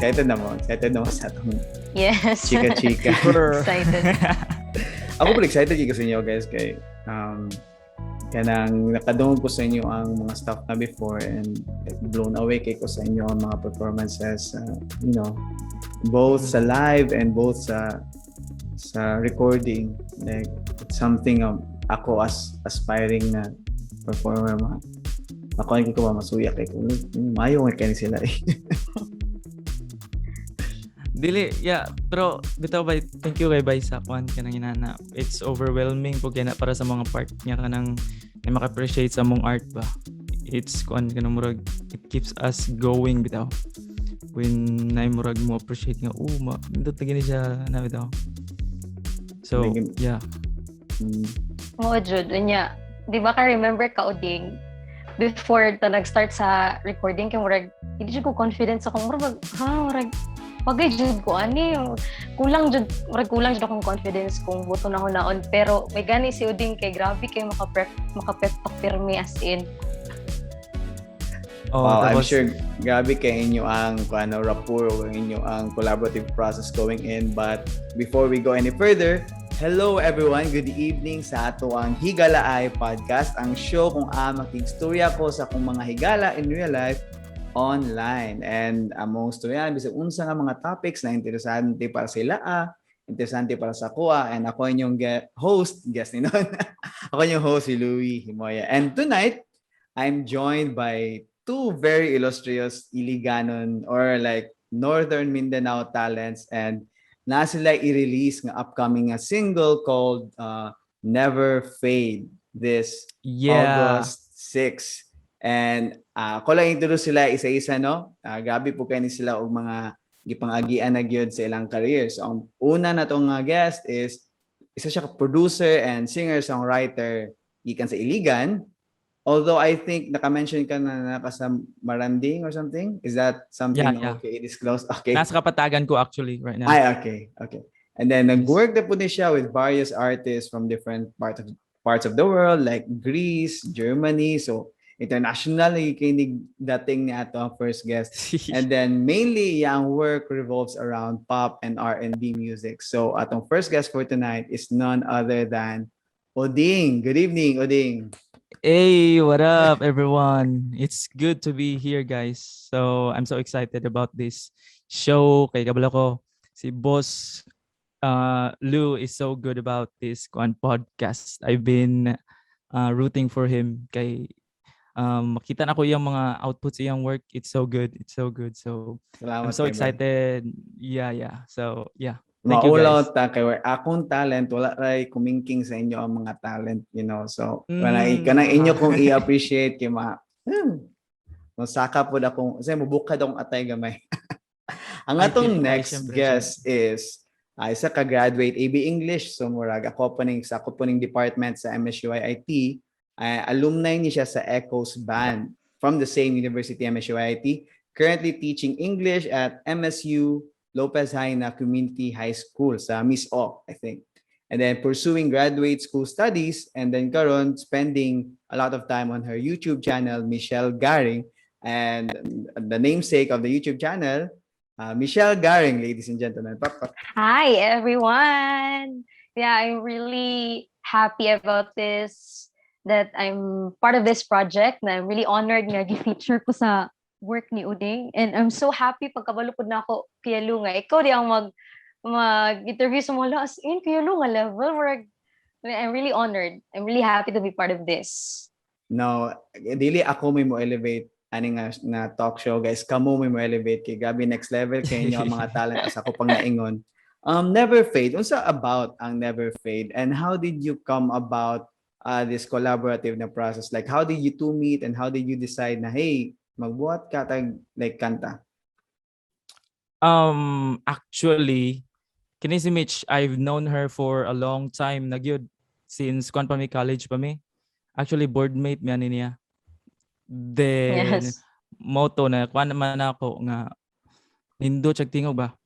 Excited na mo. Excited na mo sa atong Yes. chika-chika. Super. Excited. Ako pud excited kaayo sa inyo, guys, kay kanang nakadungog ko sa inyo ang mga stuff na before and like, blown away kay ko sa inyo ang mga performances, both sa live and both sa recording. Like, it's something ako as aspiring na performer, ma ako ay ko ba masuya kay ko maayo nga kay sila eh. Dili, yeah, pero bitaw ba, thank you kay Bay sa kwan kanang inana. It's overwhelming po kay na para sa mga part niya kanang na maka-appreciate sa among art ba. It's kwan kanang murag it keeps us going bitaw. When na murag mo appreciate nga, oh, ma nindot na gini siya na bitaw. So, yeah. Oo, jud. Unya, di ba ka remember ka, Uding, before ta nag-start sa recording, kay murag, hindi jud ko confident sa akong, murag, ha, murag, wagay jud ko, ani, kulang jud, murag kulang jud akong confidence kung buto na naon. Pero may gani si Uding kay grabe kay maka-prep, maka-pep talk pirmi, as in. Oh, Wow, I'm tapos, sure grabe kay inyo ang ano, rapport o inyo ang collaborative process going in. But before we go any further, hello everyone. Good evening sa ato ang Higalaay Podcast, ang show kung makigstorya ko sa akong mga higala in real life online. And among storya, bisag unsa nga mga topics na interesante para sa ila, interesante para sa akoa, and ako inyong host, guest ni nun. Ako inyong host, si Louie Himoya. And tonight, I'm joined by two very illustrious Iliganon or like Northern Mindanao talents, and na sila i-release nga upcoming nga single called Never Fade this August 6. And ako lang introduce sila isa-isa, no. Grabe po kay ni sila og mga gipangagian na gyud sa ilang career. So ang una na tong guest is isa siya ka producer and singer-songwriter gikan sa Iligan. Although I think naka-mention ka na naka sa Maranding or something. Is that something Yeah. okay disclose? Okay. Nasa Kapatagan ko actually right now. Ay, okay. And then nag-work na po ni siya with various artists from different parts of the world like Greece, Germany. So internationally kini dating ni ato ang first guest. And then mainly iyang work revolves around pop and R&B music. So atong first guest for tonight is none other than Oding. Good evening, Oding. Hey, what up, everyone? It's good to be here, guys. So, I'm so excited about this show. Kay kabalo ko, si Boss Lou is so good about this kwan podcast. I've been rooting for him kay makita na ko yung mga outputs, iyang work. It's so good. It's so good. So, Salamat I'm so kay bro. Excited. Yeah. So, yeah. Thank you, Maulaw guys. Ta kay akong talent wala ray kumingking sa inyo ang mga talent. So when I kanang inyo kong i-appreciate kay ma masaka pud akong kasi mubukad akong atay gamay. Ang Ay, atong ay, next syempre, guest is isa ka graduate AB English, so murag ako pa ning sa ako po ning department sa MSUIIT, alumni ni siya sa Echoes Band from the same university, MSUIIT, currently teaching English at MSU Lopez Jaena Community High School sa Miss O, I think. And then pursuing graduate school studies and then karon spending a lot of time on her YouTube channel, Michelle Garing. And the namesake of the YouTube channel, Michelle Garing, ladies and gentlemen. Pak, pak. Hi, everyone. Yeah, I'm really happy about this, that I'm part of this project, na I'm really honored nga gi-feature ko sa work ni Uding. And I'm so happy pagkabalo pud na ako, Kuya Lu, nga ikaw di ang mag-interview sa mga, as in, Kuya Lu nga level. Murag, I'm really honored. I'm really happy to be part of this. No, dili ako may mo elevate ani nga na talk show, guys. Kamo may mo elevate kay grabe next level kay inyo ang mga talent as ako pang naingon. Never Fade. Unsa about ang Never Fade and how did you come about this collaborative na process? Like, how did you two meet and how did you decide na, hey, magbuhat ka tag like kanta? Actually, kini si Mitch, I've known her for a long time na gyud. Since kwan pa mi, college pa mi. Actually, boardmate mi ani niya. Then, mao to na kwan naman ako nga nindot siya tingog ba.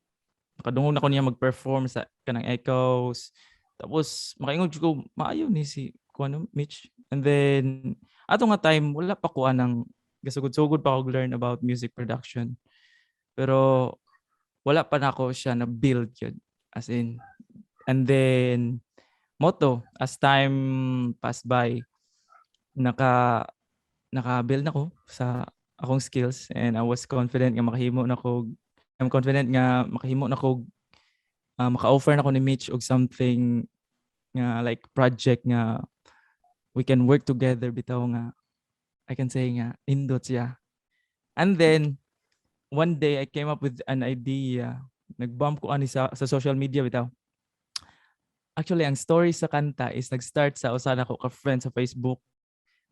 Nakadungog na ko niya mag-perform sa kanang Echoes. Tapos makaingon jud ko, maayo ni si kuan Mitch. And then ato nga time wala pa ko anang gasugod-sugod pa ako learn about music production. Pero Wala pa nako siya na build yun. As in, and then mao to, as time passed by, naka-build na ko sa akong skills and I was confident nga makahimo na ko. I'm confident nga makahimo na ko, maka-offer na ko ni Mitch og something nga like project nga we can work together bitaw, nga I can say nga nindot siya. And then one day I came up with an idea. Nag-bump ko ani sa social media bitaw. Actually, ang story sa kanta is nag-start sa usa nako ka friend sa Facebook.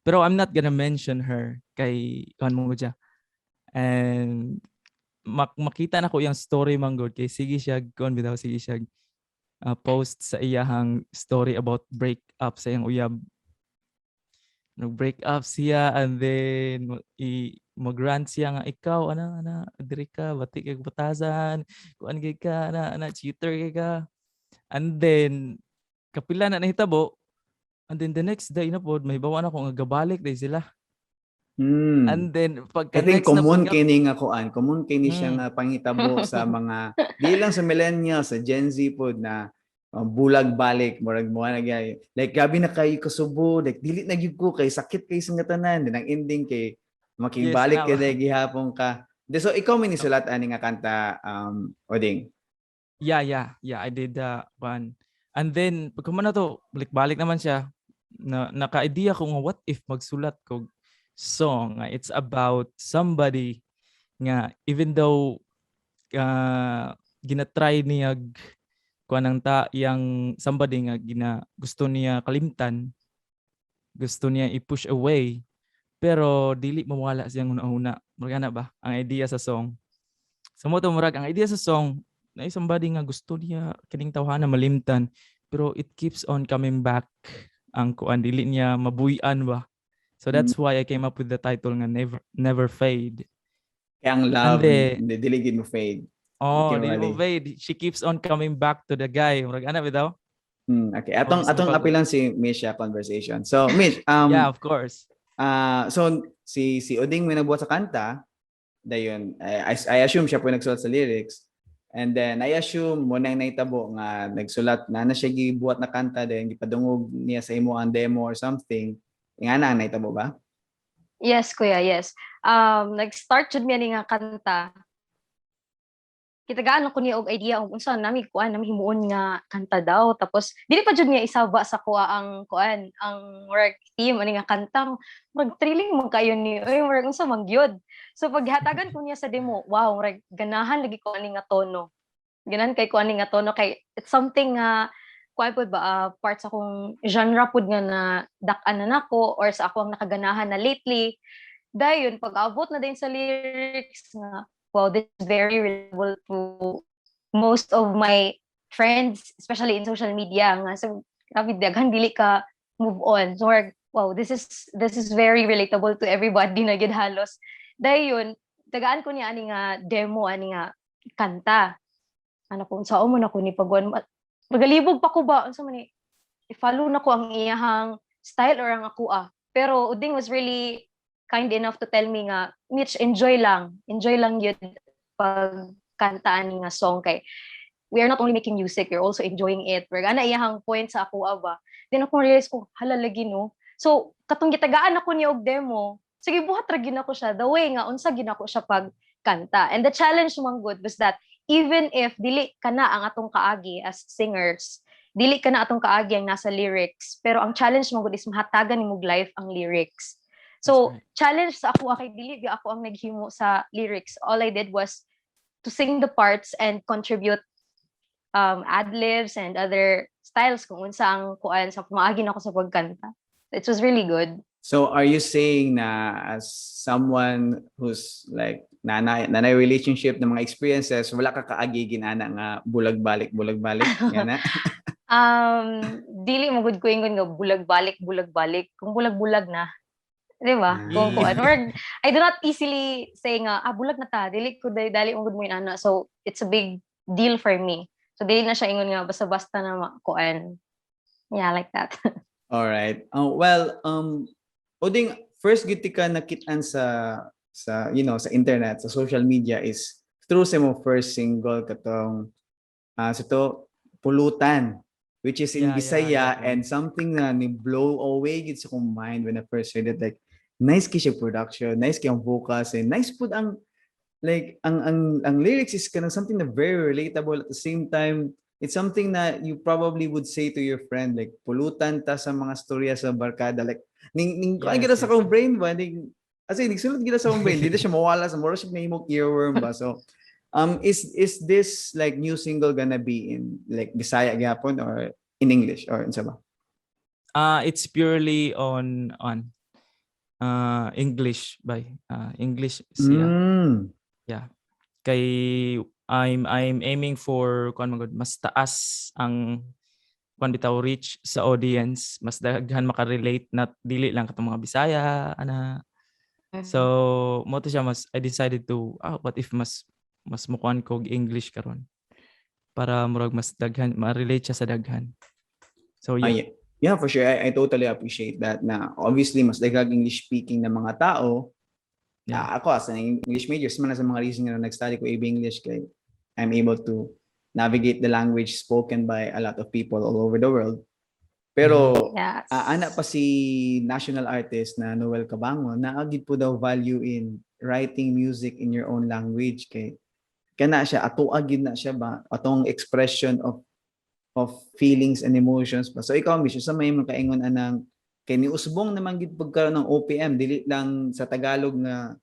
Pero I'm not gonna mention her kay kuan mo siya. And makita na ko iyang story man gud kay sige siya kuan bitaw, sige siya post sa iyahang story about break up sa iyang uyab. Nag-break up siya and then i mag-rant siya nga ikaw ana ana diri ka bati kay batasan, kuan kay ka ana ana, cheater kay ka. And then kapila na nahitabo and then the next day na pod mahibaw na ko nga gabalik day sila. And then pagka I think next na common pod kini nga kuan, common kini siya nga panghitabo sa mga di lang sa millennials, sa Gen Z pod na bulag balik, murag mo na gyud. Like grabe na kayo kasubo, like dili na gyud ko kay sakit kay sa tanan, then ang ending kay makibalik na kay ba? Dahil gihapon ka. De, so ikaw may nisulat ani nga kanta, Oding? Yeah, I did the one. And then pagka man na to, balik-balik naman siya. Na naka-idea ko nga what if magsulat ko song nga it's about somebody nga even though ginatry niya kuan ang ta yang somebody nga gina gusto niya kalimtan, gusto niya i-push away, pero dili mawala siyang una-una. Murag ana ba ang idea sa song. So mo to, murag ang idea sa song na somebody nga gusto niya kining tawhana malimtan, pero it keeps on coming back ang kuan, dili niya mabuy-an ba. So that's why I came up with the title nga Never Never Fade. Kaya ang love, Ande. hindi, dili gid mo fade. Oh, Okay, dili mo mali. fade. She keeps on coming back to the guy. Murag ana bitaw. Okay. Atong Oh, atong pag- apilan si Mitch sa conversation. So Mitch, Yeah, of course. Ah, so si Oding may nagbuhat sa kanta. Dayon, I assume siya po yung nagsulat sa lyrics. And then I assume mo nang nahitabo nga nagsulat na na siya gibuhat na kanta, then gipadungog niya sa imo ang demo or something. Nga na ang nahitabo ba? Yes, kuya, yes. Nag-start jud mi ani nga kanta. Gitagaan ko niya og idea og unsa nami kuan nami himuon nga kanta daw. Tapos dili pa jud niya isaba sa kuha ang kuan, ang work team ani nga kanta. Murag thrilling man kayo ni oy, murag unsa man gyud. So paghatagan ko niya sa demo, wow, murag ganahan lagi ko ani nga tono. Ganahan kay ko ani nga tono kay it's something nga kuan pud ba, part sa akong genre pud nga na dak-an na nako or sa ako ang nakaganahan na lately. Dayon pag abot na din sa lyrics nga, wow, this is very relatable to most of my friends, especially in social media nga so grabe daghan dili ka move on. So murag, wow, this is very relatable to everybody na gid halos. Dayon tagaan ko niya ani nga demo ani nga kanta. Ano kung unsaon mo na ko ni pagwan, magalibog pa ko ba, unsa man ni, i-follow na ko ang iyahang style or ang ako ah. Pero Uding was really kind enough to tell me nga, "Mitch, enjoy lang. Enjoy lang yun pag kantaan nga song kay we are not only making music, we're also enjoying it." We're ana iyahang point sa ako ba. Then ako realize ko, hala lagi no. So katong gitagaan ako niya og demo, sige buhat ra gyud nako siya the way nga unsa gyud nako siya pag kanta. And the challenge man gud was that even if dili kana ang atong kaagi as singers, dili kana atong kaagi ang nasa lyrics, pero ang challenge man gud is mahatagan nimo life ang lyrics. So, That's right. challenge sa ako kay dili gyud ako ang naghimo sa lyrics. All I did was to sing the parts and contribute ad-libs and other styles kung unsa ang kuan sa pamaagi nako sa pagkanta. It was really good. So are you saying na as someone who's like nanay relationship ng mga experiences, wala ka kaagigin ana nga bulag balik bulag balik nga na? Dili mo gud ko ingon nga bulag balik bulag balik. Kung bulag-bulag na. Di ba? Kung kuan or I do not easily say nga ah bulag na ta, dili ko dali, dali mo gud mo ana. So it's a big deal for me. So dili na siya ingon nga basta-basta na kuan. Yeah, like that. All right. Oh, well, Oding, first gid ka nakitaan sa sa internet, sa social media is through sa imong first single katong sa to Pulutan, which is in Bisaya and something na ni blow away gid sa akong mind when I first heard it. Like, nice kay siya production, nice kay ang vocals, and nice pud ang like ang lyrics is kanang something na very relatable. At the same time, it's something na you probably would say to your friend, like, "Pulutan ta sa mga storya sa barkada." Like, ning kuan sa akong brain ba, ning as in nagsulod gid sa akong brain, di na siya mawala sa mura siya nahimong earworm ba. So is this like new single gonna be in like Bisaya gyapon or in English or unsa ba? It's purely on English by English siya. Kay I'm aiming for kuan man gud, mas taas ang kuan bitaw, reach sa audience, mas daghan makarelate, not dili lang katong mga Bisaya ana. So mo to siya, mas I decided to, what if mas mukuan ko og English karon para murag mas daghan ma-relate siya sa daghan. So Ah, yeah. Yeah, for sure. I totally appreciate that na obviously mas daghang English speaking na mga tao. Ah, ako as an English major, man na sa mga reason nga nag-study ko AB English kay I'm able to navigate the language spoken by a lot of people all over the world. Pero ana pa si national artist na Noel Cabangon, naa gid pud daw value in writing music in your own language kay kana siya, ato gid na siya ba, atong expression of feelings and emotions ba. So ikaw, Mish, sa may mga kaingon anang kay niusbong naman gid pagkaroon ng OPM, dili lang sa Tagalog nga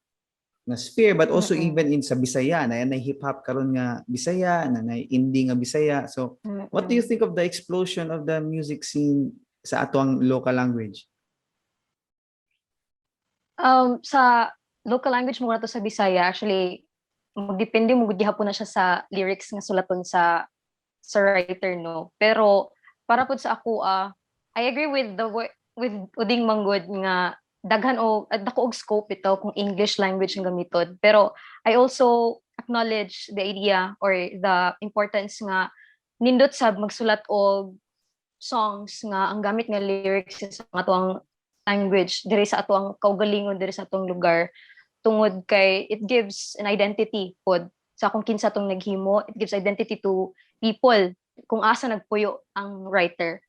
sphere but also even in sa Bisaya na na hip hop karon nga Bisaya na na indie nga Bisaya. So what do you think of the explosion of the music scene sa atoang local language? Sa local language mo to sa Bisaya, actually, magdepende mo gud gihapon na siya sa lyrics nga sulaton sa writer, no. Pero para pud sa ako, I agree with Uding manggod nga daghan o at dako og scope ito kung English language ang gamiton. Pero I also acknowledge the idea or the importance nga nindot sab magsulat og songs nga ang gamit nga lyrics sa atoang language diri sa atoang kaugalingon, diri sa atong lugar, tungod kay it gives an identity pod sa kung kinsa tong naghimo. It gives identity to people kung asa nagpuyo ang writer.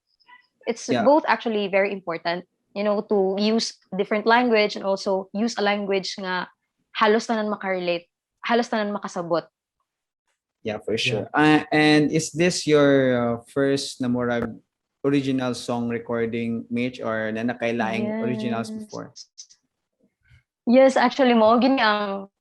It's both actually very important to use different language and also use a language nga halos tanan makarelate, halos tanan makasabot. Yeah, for sure. And is this your first na murag original song recording, Mitch, or naa na kay laing originals before? Yes, actually mo gini ang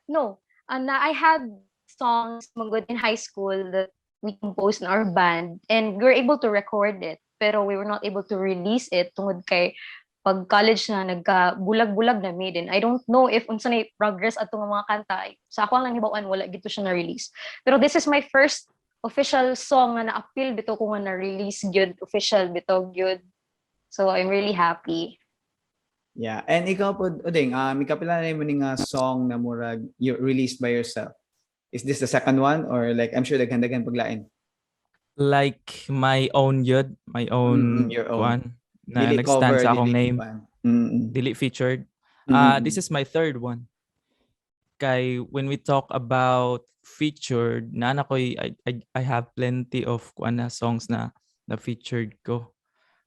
no, na I had songs magud in high school that we composed in our band and we were able to record it, pero we were not able to release it tungod kay pag college na nagka bulag-bulag na mi din. I don't know if unsa na progress ato nga mga kanta. Sa ako lang hibaw-an, wala gito siya na-release. Pero this is my first official song nga na-appeal bitaw ko nga na-release gyud, official bitaw gyud. So I'm really happy. Yeah. And ikaw po, Uding, ikapila na mo ni nga song na murag you released by yourself. Is this the second one or like I'm sure daghan-daghan paglain? Like my own yun, my own Your own. Kuan na Dili nag-stand cover, sa akong dili name, kuan. Dili featured. This is my third one. Kay when we talk about featured, na na ko'y I have plenty of kuan na songs na featured ko.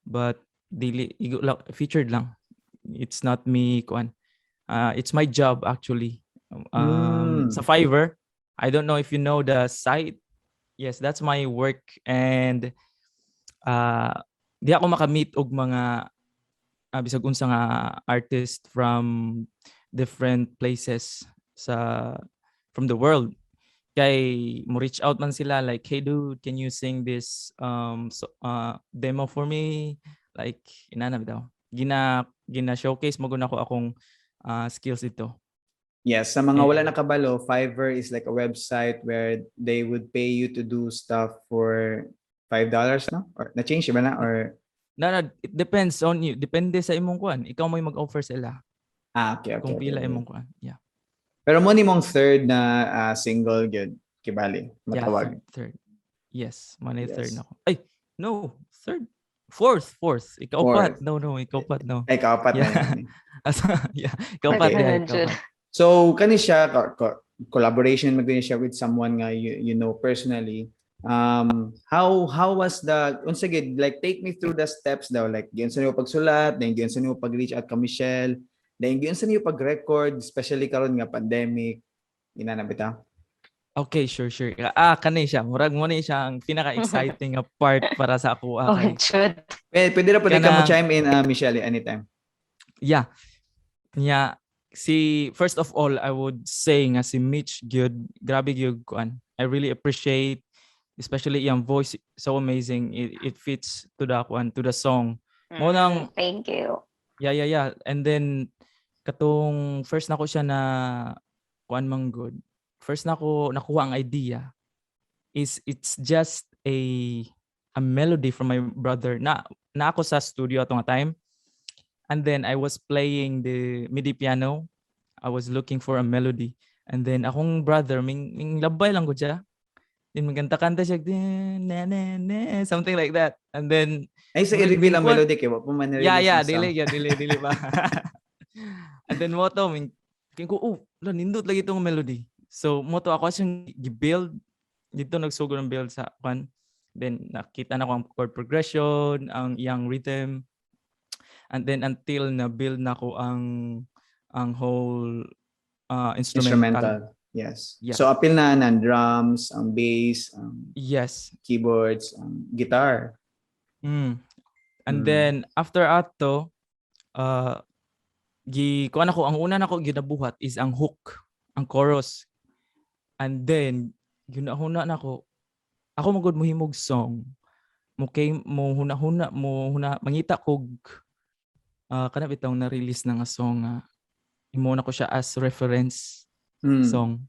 But dili igo lang, featured lang. It's not me kuan. It's my job actually. Sa Fiverr, I don't know if you know the site. Yes, that's my work and di ako makamit og mga bisag unsa nga artist from different places sa from the world, kay mo reach out man sila like, "Hey dude, can you sing this so, demo for me?" Like inana bitaw, gina showcase mo gud ako akong skills dito. Yes, sa mga wala And nakabalo, Fiverr is like a website where they would pay you to do stuff for $5, no? Or na-change ba na? Or No, it depends on you. Depende sa imong kuan. Ikaw mo mag-offer sila. Ah, okay. Kung pila okay. imong kuan. Yeah. Pero mo ni mong third na single gyud, kibali, Yeah, matawag. third. Yes, mo na third Yes. na ko. Ay, no, third. Fourth, fourth. Ikaw pat. Fourth. No, ikaw pat, no. Ay, ikaw pat na Yeah. yun. Yeah, ikaw pat, Okay. yeah, ikaw Jud. pat. So, kani siya, Collaboration magdun siya with someone nga you know personally. How was the, unsa gid, like, take me through the steps daw, like giunsa niyo pagsulat, then giunsa niyo pag-reach out ka Michelle, then giunsa niyo pag-record, especially karon nga pandemic, inana bitaw? Okay, sure. Ah, kani siya. Murag mo ni siya ang pinaka-exciting nga part para sa ako. Oh, Ah, kay, jud. Pwede, pwede ra pwede ka mo Kana- chime in, Michelle, anytime. Yeah. Yeah. Si, first of all, I would say nga si Mitch gyud, grabe gyud kuan. I really appreciate, especially iyang voice, so amazing. It fits to the kuan, to the song. Mo nang Thank you. Yeah. And then katong first nako siya na kuan man good. First nako nakuha ang idea is it's just a melody from my brother na ako sa studio ato nga time. And then I was playing the MIDI piano. I was looking for a melody. And then akong brother ming labay lang ko siya. Then magkanta-kanta siya, din, na, na, na, something like that. And then Ay, sa Murag i-reveal ang mingkuan. Melody kay wa pa man na-release Yeah, ang song. Dili, yeah, dili, dili ba. And then mo to, ming, kaya ko, oh, la, nindot lagi itong melody. So, mo to ako siyang gi-build. Dito nagsugod ang build sa kwan. Then, nakita na ko ang chord progression, ang iyang rhythm. And then, until na build na ko ang whole instrumental. Instrumental. Yes. Yeah. So apil na ang drums, ang bass, ang keyboards, ang guitar. And then after ato, gi kuan ako, ang una nako ginabuhat is ang hook, ang chorus. And then ginahuna nako, ako magud mohimog song. Mo kay mo huna-huna mo huna mangita kog kana bitong na-release na nga song nga imo na ko siya as reference song.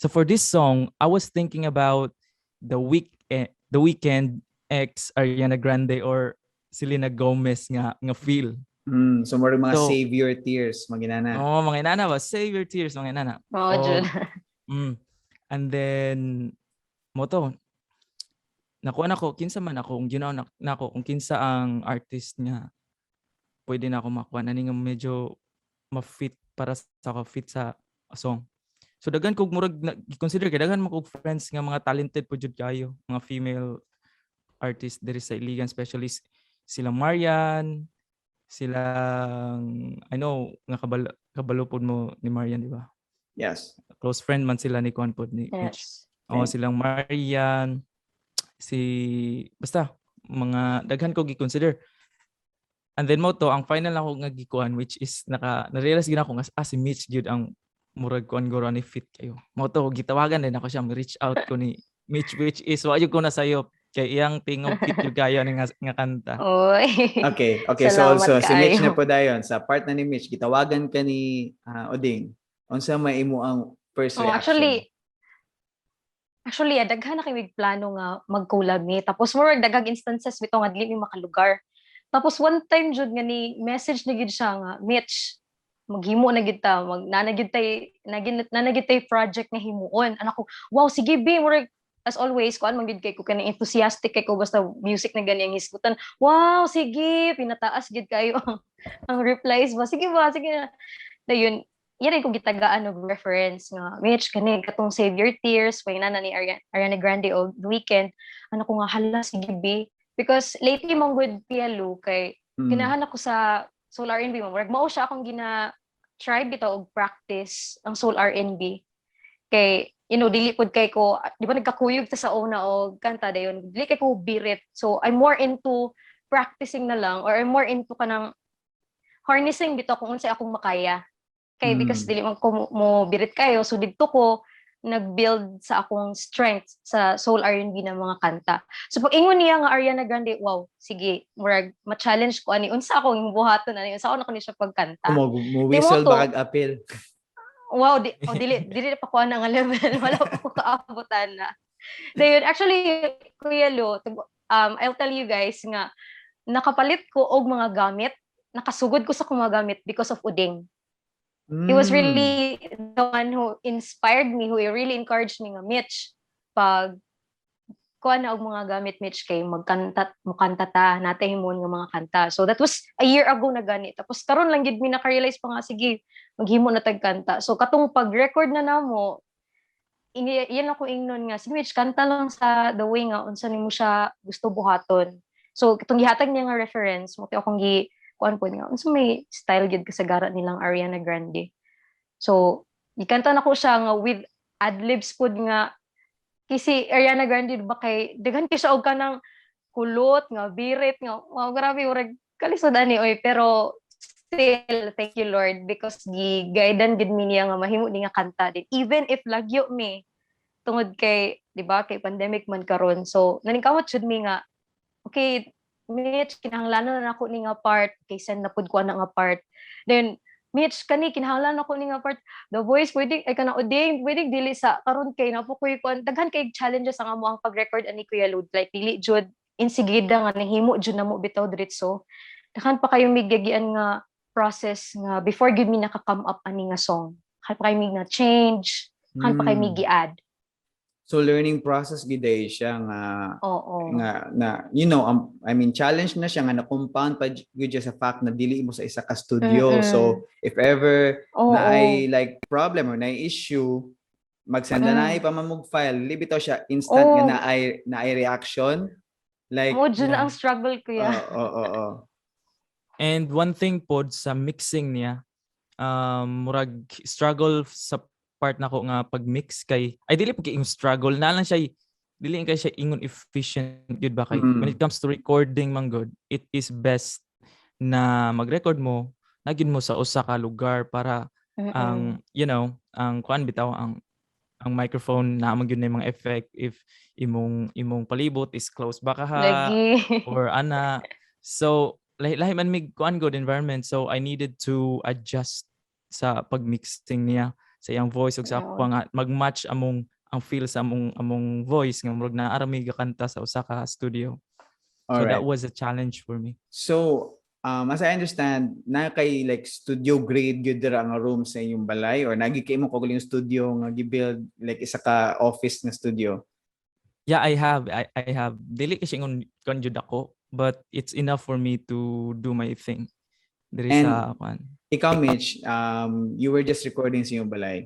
So for this song, I was thinking about The Weeknd x Ariana Grande or Selena Gomez nga feel. So more mga So- "Save Your Tears," maginana. Oh, mga inana ba? "Save Your Tears," mga inana. Oh, Oh. jud. And then mo to nakuha nako kinsa man ako kung ginawa na, nako kung kinsa ang artist nga pwede na ako makuha ani nga medyo ma-fit para sa ako, fit sa song. So daghan kog murag na, consider kay daghan man kog friends nga mga talented po jud kayo, mga female artist diri sa Iligan, especially sila Marian, silang, I know nga kabalo, kabalo pod mo ni Marian, di ba? Yes. Close friend man sila ni kuan pod ni Mitch. Yes. Oo, silang Marian, si, basta mga daghan ko gi-consider. And then mo to ang final ako nga gikuan, which is naka na-realize gid ako nga si Mitch gyud ang murag kuan guro ni fit kayo. Mo to gitawagan din ako siya, reach out ko ni Mitch, which is wa jud ko na sayop kay iyang tingog fit jud kayo ni nga kanta. Oy. Okay. So Salamat so si Mitch na kaayo. po dayon. Sa part na ni Mitch, gitawagan ka ni Oding. Unsa may imo ang first Oh, reaction? actually, daghan na kay mig plano nga mag-collab mi. Tapos murag daghang instances bitaw nga dili mi makalugar. Tapos one time jud nga ni message na gid siya nga, "Mitch, maghimo na gid ta, mag nana gid tay nana gid tay project nga himuon." Anak ko, "Wow, sige bi," murag as always kuan man gid kay ko, kanang enthusiastic kay ko basta music na gani ang hisgutan. "Wow, sige," pinataas gid kayo ang replies ba. "Sige ba, sige na." Dayon, yan rin kong gitagaan og reference nga, "Mitch, kani katong 'Save Your Tears' way nana ni Ariana Grande og The Weeknd." Ano ko nga, "Hala, sige bi," because lately mong good PLO kay ganahan ako sa soul R&B mo. Murag mao siya akong gina try bitaw og practice ang soul R&B. Kay dili pud kay ko, di ba nagkakuyog ta sa una og kanta, dayon dili kay ko birit. So I'm more into practicing na lang or I'm more into kanang harnessing bitaw kung unsay akong makaya. Kay because dili man ko mo birit kayo, so didto ko nag-build sa akong strength sa soul R&B na mga kanta. So pag ingon niya nga Ariana Grande, wow, sige, murag ma-challenge ko ani, unsa akong buhaton ani, unsa ako na ko ni siya pagkanta. Mo whistle Di mo to. ba kag apil? Wow, di, oh, dili dili pa ko ana nga level, wala pa ko kaabutan na. Dayon actually, Kuya Lo, I'll tell you guys nga nakapalit ko og mga gamit, nakasugod ko sa akong mga gamit because of Uding. He was really the one who inspired me, who really encouraged me nga, "Mitch, pag kuha na og mga gamit, Mitch, kay magkanta, mukanta ta, natay himon nga mga kanta." So that was a year ago na gani. Tapos karon lang gid mi naka-realize pa nga, sige, maghimo na tag kanta. So katong pag-record na namo, Iyan ako ingnon nga si Mitch, kanta lang sa the way nga unsa nimo siya gusto buhaton. So itong gihatag niya nga reference mo akong gi kuan po nga unsa may style gyud kasagara nilang Ariana Grande. So gikanta nako siya nga with adlibs pud nga kasi Ariana Grande ba, kay daghan kay siya og kanang kulot nga birit nga, wow, grabe, murag kalisod ani oy. Pero still, thank you, Lord, because gi guidean gid mi niya nga mahimo ni nga kanta din even if lagyo mi tungod kay, di ba, kay pandemic man karon. So naningkamot jud mi nga, "Okay Mitch, kinahanglan na nako ni nga part." Okay, send na pud ko ana nga part. Then, "Mitch, kani kinahanglan nako ni nga part, the voice, pwede ay kana Oding, pwede dili sa karon kay na po koy kuan." Daghan kay challenges ang amo ang pag-record ani, Kuya Lud. Like dili jud insigida nga nahimo jud namo bitaw diretso. Daghan pa kayo migigian nga process nga before gid mi naka-come up ani nga song. Daghan pa kayo mig na change, daghan pa kayo mig gi-add. So learning process gid ay siya nga Oo. Nga na I mean, challenge na siya nga na compound pa gyud siya sa fact na dili mo sa isa ka studio. So if ever na ay like problem or na issue, magsend na ay pa man mog file, dili bitaw siya instant nga na ay reaction like Mo jud na ang struggle, kuya. Oo. And one thing pod sa mixing niya, murag struggle sa part nako nga pag-mix kay ay dili pud kay yung struggle na lang siya, dili kay siya ingon efficient gyud ba, kay when it comes to recording man gud, it is best na mag-record mo na gyud mo sa usa ka lugar para ang ang kuan bitaw, ang microphone na man gyud na yung mga effect if imong palibot is close ba ka ha Lagi. Or ana. So lahi lahi man mig kuan good environment, so I needed to adjust sa pag-mixing niya sa iyang voice ug sa ako nga mag-match among ang feel sa among voice nga murag naa ra mi gakanta sa usa ka studio. So that was a challenge for me. So, as I understand, na kay like studio grade gyud dira nga room sa inyong balay or nagi kay mo kaugaling studio nga gi-build like isa ka office nga studio? Yeah, I have. I have. Dili kasi ingon kuan jud ako, but it's enough for me to do my thing. Diri And sa kuan. Ikaw, Mitch, you were just recording sa inyong balay.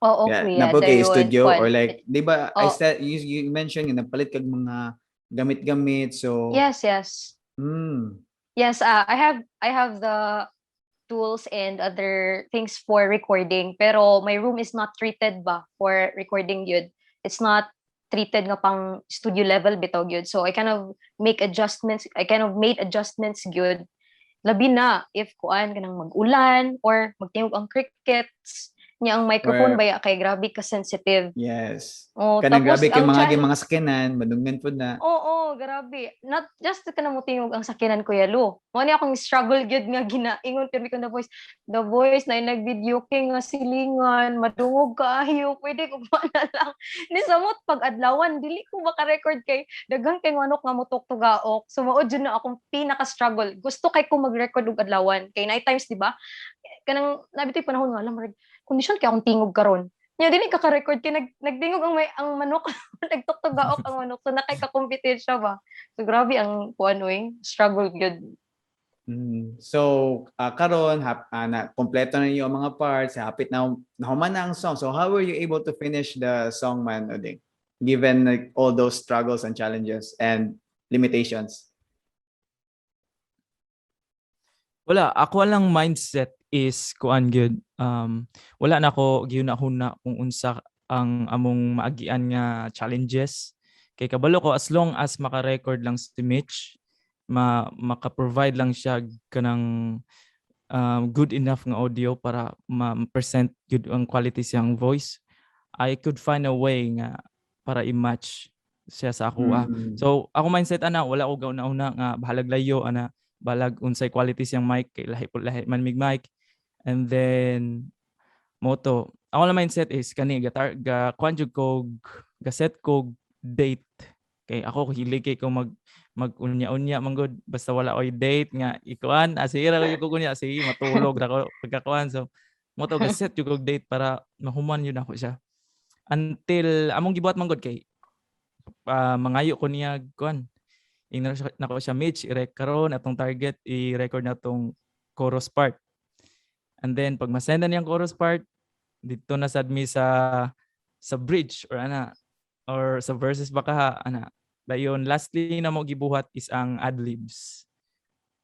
Oo, Yeah, kuya. naa po kay Dayon, studio kuan. Or like, di ba, I Oh. said, you mentioned nga nagpalit kag mga gamit-gamit, so, Yes. Yes, I have the tools and other things for recording, pero my room is not treated ba for recording yun. It's not treated nga pang studio level bitaw gyud. So I kind of make adjustments. I kind of made adjustments gyud. Labi na if kuan kanang mag-ulan or magtingog ang crickets niya, ang microphone baya kay grabe ka sensitive. Yes. Oh, Kanang tapos grabe kay ang mga mga sakyanan, madunggan pud na. Oo, grabe. Not just ka na mo tingog ang sakyanan, Kuya Lu. Mo ni akong struggle gyud nga ginaingon pirmi ko the voice. The voice na nag-video king nga silingan, madungog kaayo, pwede ko pa na lang. Ni samot pag adlawan, dili ko maka-record kay daghang kay manok nga mutok tugaok. So mao jud na akong pinaka-struggle. Gusto kay ko mag-record og adlawan kay night times, di ba? Kanang nabitoy panahon nga alam murag kondisyon kay akong tingog karon. Nya dili ka ka-record kay nagdingog ang may ang manok, nagtuktugaok ang manok. So nakay ka-kompetensya ba. So grabe ang kuan oy, struggle gyud. So, karon hap na kompleto na niyo ang mga parts, hapit na nahuman na ang song. So, how were you able to finish the song man, Oding? Given like all those struggles and challenges and limitations. Wala, ako lang mindset is kuan gyud. Wala na ko gihuna-huna kung unsa ang among maagian nga challenges. Kay kabalo ko as long as maka-record lang si Mitch, maka-provide lang siya kanang good enough nga audio para ma-present good ang quality siyang voice, I could find a way nga para i-match siya sa ako. So ako mindset ana, wala ko gauna-una nga bahalag layo ana, balag unsay quality siyang mic kay lahi po lahi man mig mic. And then moto ako lang mindset is kani ga ga kuan jud ko, ga set ko date kay ako hilig kay ko mag mag-unya-unya man gud, basta wala koy date nga ikuan asira ko kunya, sige matulog ra ko pagkakuan. So moto ga set jud kog date para mahuman yun ako siya until among gibuhat man gud kay mangayo ko niya kuan, ingnan nako siya, "Mitch, i-rec karon atong target, i-record na tong chorus part." And then pag masenda niyang chorus part dito na sad mi sa Sa bridge or ana or sa verses baka ana. Dayon lastly na mo gibuhat is ang adlibs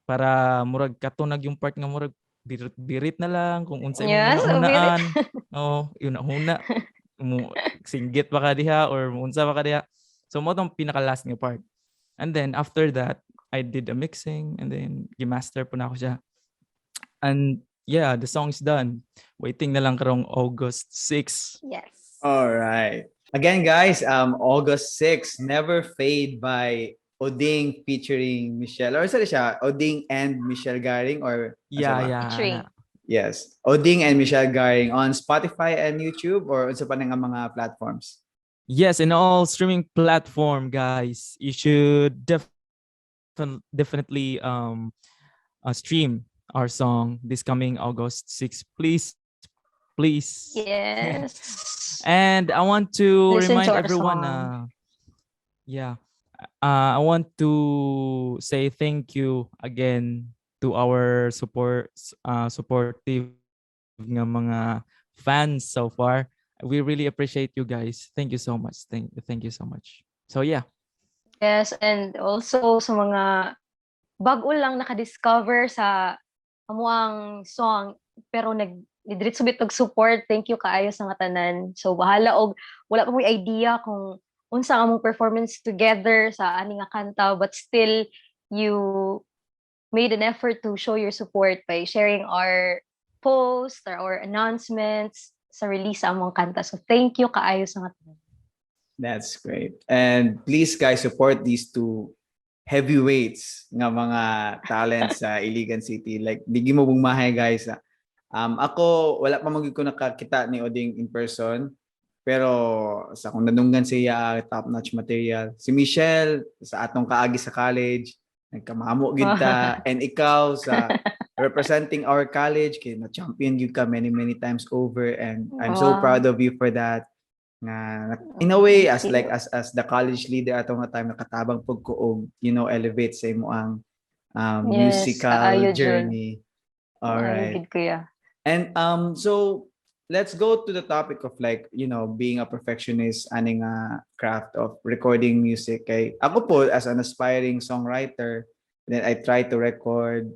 para murag katunag yung part nga murag birit birit na lang kung unsa imong hunahunaan. Oh, yun huna mo singgit ba ka diha or unsa ba ka diha. So mao tong pinaka last nga part. And then after that, I did a mixing and then gi-master po na ako siya. And yeah, the song's done. Waiting na lang karong August 6. Yes. All right. Again, guys, August 6, "Never Fade" by Oding featuring Michelle. Or sorry siya, Oding and Michelle Garing or asa Yeah, ba? Yeah. Featuring. Ana. Yes. Oding and Michelle Garing on Spotify and YouTube or unsa pa nga mga platforms? Yes, in all streaming platform, guys, you should definitely stream our song this coming August 6. Please, please. Yes. And I want to Listen remind to our everyone song. Yeah. I want to say thank you again to our supportive nga mga fans so far. We really appreciate you guys. Thank you so much. Thank you so much. So yeah. Yes, and also sa mga bag-o lang naka-discover sa amuang song pero nag diretso bit og support, thank you kaayo sa nga tanan. So bahala og wala pa mo'y idea kung unsa ang among performance together sa ani nga kanta, but still you made an effort to show your support by sharing our posts or our announcements sa release sa among kanta. So thank you kaayo sa nga tanan. That's great. And please, guys, support these two heavyweights nga mga talents sa Iligan City. Like di mo bumahay, guys, ah. Ako wala pa man gyud ko nakakita ni Oding in person. Pero sa akong nadunggan siya, top notch material. Si Michelle sa atong kaagi sa college, nagkamamo gid ta, and ikaw sa representing our college kay na champion gyud ka many, many times over, and I'm so proud of you for that. Nga in a way as Thank like you. as the college leader ato nga time, nakatabang pud ko og elevate sa imo ang Yes, musical kaayo jud. Journey. All Kaayo right. gid, kuya. And so let's go to the topic of like, being a perfectionist aning craft of recording music. Kay ako po as an aspiring songwriter, then I try to record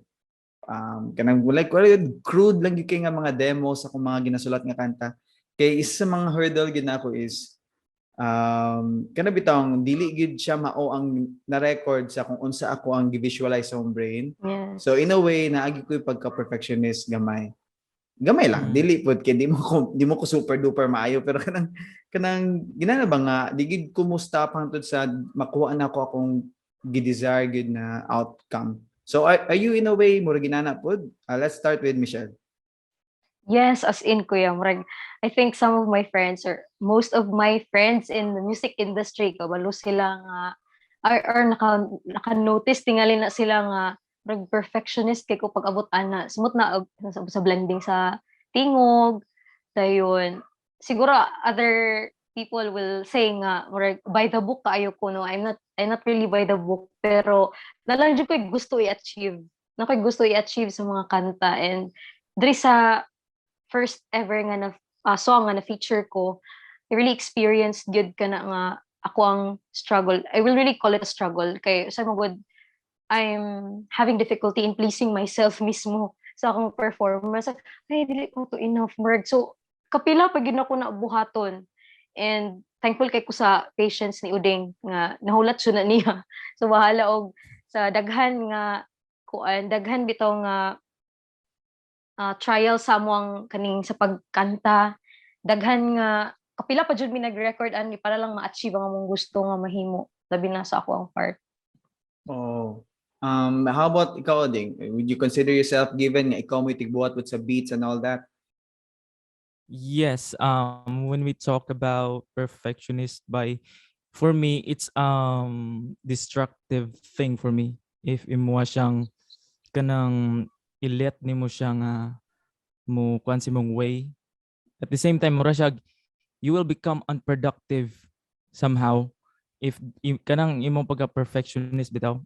kanang like wala yun, crude lang gyud kay nga mga demos akong mga ginasulat nga kanta. Kay isa sa mga hurdle gyud nako is kana bitawng dili gyud siya mao ang na-record sa kung unsa ako ang gi-visualize sa akong brain. So in a way, naagi ko yung pagka-perfectionist gamay. Gamay lang, dili pud kay di mo ko super duper maayo, pero kanang ginana ba nga di gid ko mo stop hangtod sa makuha na ko akong gi-desire gid na outcome. So are you in a way mura ginana pud? Let's start with Michelle. Yes, as in, kuya, murag I think some of my friends or most of my friends in the music industry kabalo sila nga or naka-notice tingali na sila nga murag perfectionist kay ko pag-abot ana. Sumot na sa blending sa tingog, dayon siguro other people will say nga murag by the book kaayo ko, no. I'm not really by the book, pero nalang jud ko'y gusto i-achieve. Na ko'y gusto i-achieve sa mga kanta, and diri sa first ever nga na song nga na feature ko, I really experienced gyud kana nga ako ang struggle. I will really call it a struggle kay sa mo good I'm having difficulty in pleasing myself mismo sa akong performance. Ay, dili ko to enough, murag. So kapila pa gyud ako na buhaton. And thankful kay ko sa patience ni Uding nga nahulat siya na niya. So bahala og sa daghan nga kuan, daghan bitaw nga trial sa among kaning sa pagkanta, daghan nga kapila pa jud mi nag-record ani para lang ma-achieve ang among gusto nga mahimo, labi na sa ako ang part. Oh. How about ikaw, Ding? Would you consider yourself, given nga ikaw mo tigbuhat with sa beats and all that? Yes, when we talk about perfectionist by for me it's destructive thing for me if imuha siyang kanang i-let nimo siya nga mo kuan sa imong way. At the same time, mura siya you will become unproductive somehow if kanang imong pagka perfectionist bitaw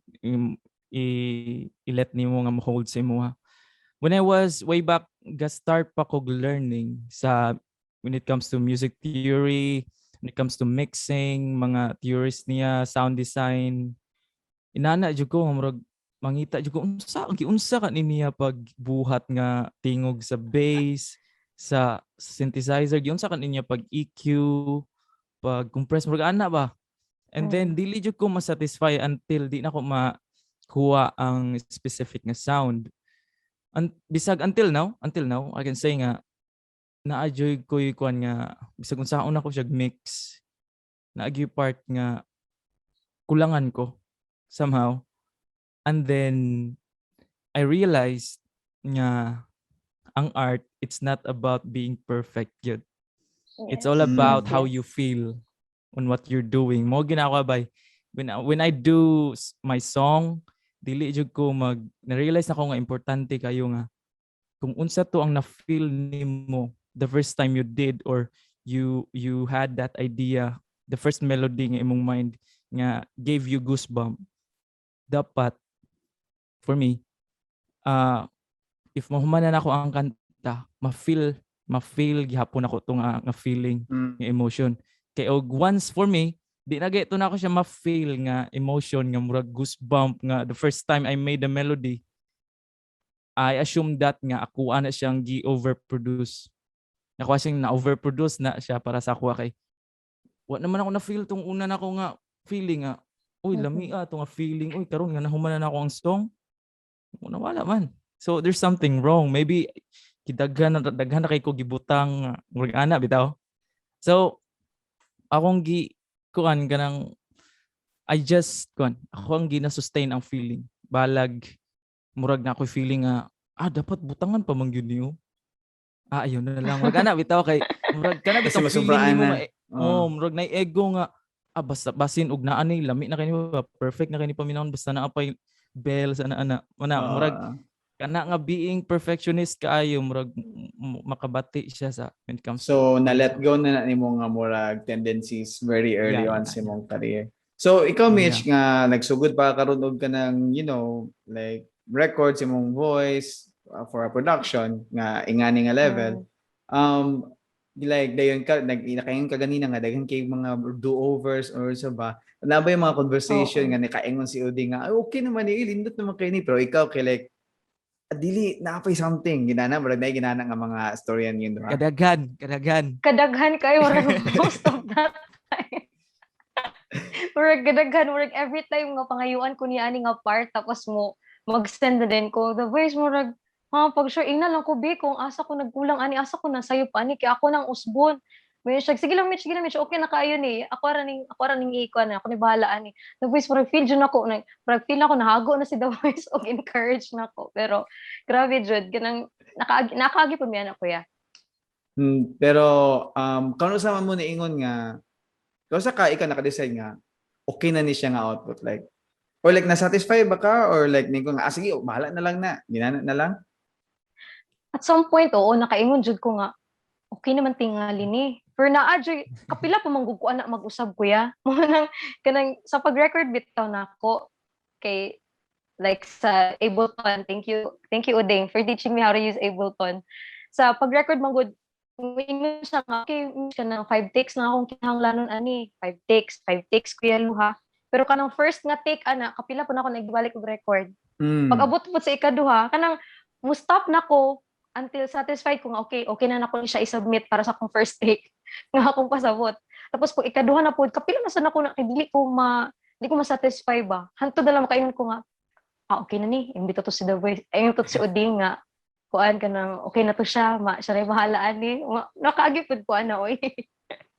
i-let nimo nga mo hold sa imuha. When I was way back, ga-start pa kog learning sa When it comes to music theory, when it comes to mixing, mga theories niya, sound design, inana jud ko nga murag mangita jud ko unsa giunsa ka ni niya pagbuhat nga tingog sa bass, sa synthesizer, giunsa ka niya pag EQ, pag compress, murag ana ba. And then dili jud ko masatisfy until di na ko makuha ang specific nga sound. Bisag until now I can say nga naa juy ko'y kuan nga bisag unsaon nako siya mix, naa gyud part nga kulangan ko somehow. And then I realized nga ang art, it's not about being perfect gyud. It's all about how you feel on what you're doing. Mao gina ako bay when I do my song, dili jud ko mag na-realize nako nga importante kayo nga kung unsa to ang na-feel nimo the first time you did or you had that idea, the first melody nga imong mind nga gave you goosebump. Dapat for me, if mahuman na nako ang kanta, ma-feel gihapon ako to nga feeling, nga emotion. Kay og once for me di na gyud na ako siya ma-feel nga emotion nga murag goosebump nga the first time I made the melody, I assume that nga ako ana siyang gi-overproduce. Nakuha siyang na-overproduce na siya para sa ako kay wa naman ako na-feel tong una na ako nga feeling nga uy, lami to nga feeling, uy, karon nga nahuman na ako ang song, wala, wala man. So there's something wrong. Maybe gidaghan na, daghan na kay ko gibutang nga murag ana bitaw. So akong gi kuan kanang I just kuan, ako ang gina-sustain ang feeling. Balag murag na ako feeling nga dapat butangan pa man gyud niyo. Ah, ayun na lang. Murag ana bitaw kay murag kana Kasi bitaw feeling masubraan nimo na. nga oh, murag na ego nga basta basin og naa ni lami na kini ba, perfect na kini paminawon, basta naa pay bell sa ana ana. Mana murag kana nga being perfectionist kaayo, murag makabati siya sa when it comes to So na let go na na nimo nga murag tendencies very early on sa imong career. So ikaw, Mitch, nga nagsugod pa karon og kanang like records imong voice for a production nga ingani nga level. Like dayon ka nag nakaingon ka ganina nga daghan kay mga do-overs or sa ba. Na ba yung mga conversation Oo. Nga nikaingon si Udi nga, "Ay, okay naman ni, lindot naman kay ni," pero ikaw kay like, "Ah, dili naa pay something," ginana murag na ginana nga mga storyan yun, di ba? Kadaghan, kadaghan. Kadaghan kayo, murag most of that time. Murag kadaghan, murag every time nga pangayuan ko niya ani nga part, tapos mo mag-send na din ko the voice, murag ha, pag sure ingna lang ko bi kung asa ko nagkulang ani, asa ko nasayo pa ani kay ako nang usbon. May siya, "Sige lang, Mitch, sige lang, Mitch, okay na kaayo ni. Ako ra ning ikuan, ako ni bahala ani." The Voice, murag feel jud nako, na murag feel nako nahago na si The Voice og encourage nako. Pero grabe jud kanang nakaagi nakaagi pud mi ana, kuya. Pero kano sa man mo niingon nga kung sa ka ikaw naka-decide nga okay na ni siya nga output, like or like na-satisfy ba ka or like ningon nga, "Ah, sige, oh, bahala na lang na," ginana na lang? At some point, oo, nakaingon jud ko nga okay naman tingali ni. Pero naa jud kapila pa man gud ko ana mag-usab, kuya. Mo nang kanang sa pag-record bitaw nako kay like sa Ableton, thank you Uding for teaching me how to use Ableton. Sa pag-record man gud, muingon siya nga, "Okay, kanang five takes na akong kinahanglanon ani, five takes, five takes, Kuya Luha." Pero kanang first nga take ana, kapila po na ako nagbalik og record. Pag abot po sa ikaduha, kanang mo stop na ko until satisfied ko nga okay, okay na nako siya i-submit para sa akong first take nga akong pasabot. Tapos pag ikaduha na po, kapila na sa nako na kay dili ko ma-satisfy ba. Hantod na lang makaingon ko nga, "Ah, okay na ni, imbita to si The Voice, ay to si Uding nga kuan ka nang okay na to siya, ma siya ray bahala ani." Nakaagi pud ko ana oy.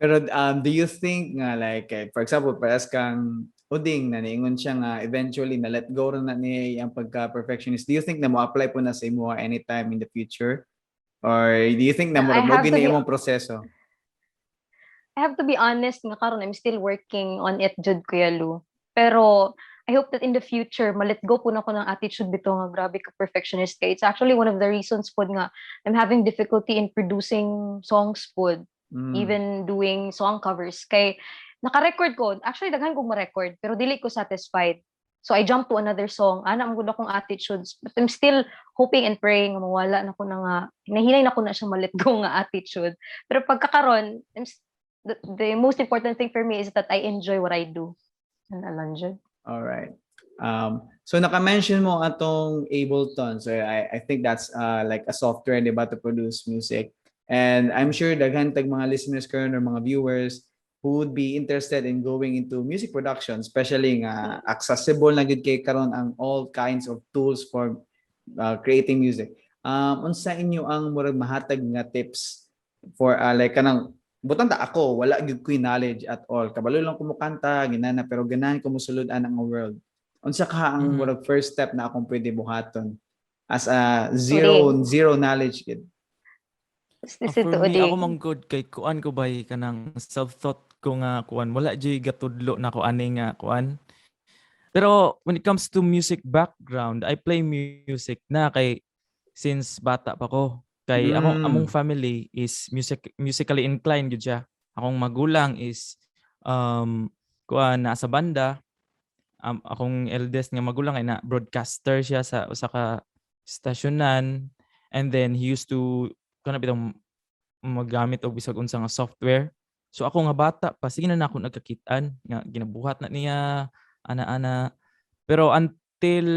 Pero do you think nga like eh, for example, parehas kang Uding na niingon siya nga eventually na let go na niya ang pagka-perfectionist. Do you think na mo apply po na sa imo anytime in the future? Or do you think na I murag have mo to na be imong proseso? I have to be honest nga karon I'm still working on it jud, Kuya Lu. Pero I hope that in the future ma-let go po na ko ng attitude bitaw nga grabe ka perfectionist kay it's actually one of the reasons pod nga I'm having difficulty in producing songs pod, even doing song covers, kay naka-record ko, actually daghan kong ma-record pero dili ko satisfied. So I jump to another song. Ana man gud akong attitudes. But I'm still hoping and praying nga mawala na ko na nga hinahinay na ko na siya ma-let go nga attitude. Pero pagkakaron, the most important thing for me is that I enjoy what I do. Ana lang jud. All right. So naka-mention mo atong Ableton. So I think that's like a software, di ba, to produce music. And I'm sure daghan tag mga listeners karon or mga viewers who would be interested in going into music production, especially nga accessible na gud kay karon ang all kinds of tools for creating music. Unsa inyo ang murag mahatag nga tips for like kanang butang ta ako, wala gyud ko'y knowledge at all. Kabalo lang ko mokanta, ginana, pero ganahan ko mosulod anang world. Unsa ka ang murag first step na akong pwede buhaton as a zero zero knowledge gid? This Ah, is for me, Uding. Ako man gud kay kuan ko bay, kanang self-taught ko nga kuan, wala jud gatudlo na ko ani nga kuan. Pero when it comes to music background, I play music na kay since bata pa ko. Kay akong among family is musically inclined gyud siya. Akong magulang is kuan, nasa banda. Akong eldest nga magulang ay na broadcaster siya sa usa ka stasyonan, and then he used to kana bitong maggamit og bisag unsa nga software. So ako nga bata pa, sige na nako nagkakit-an nga ginabuhat na niya ana-ana. Pero until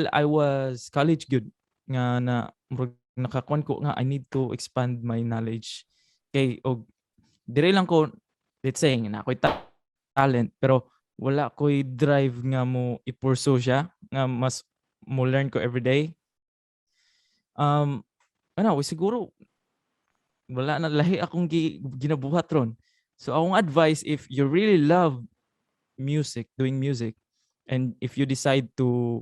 I was college gyud nga na murag nakakuan ko nga I need to expand my knowledge. Kay og dire lang ko, let's say nga naa ko'y talent pero wala ko'y drive nga mo i-pursue siya nga mas mo learn ko everyday. Ano, siguro wala na lahi akong ginabuhat ron. So akong advice, if you really love music, doing music, and if you decide to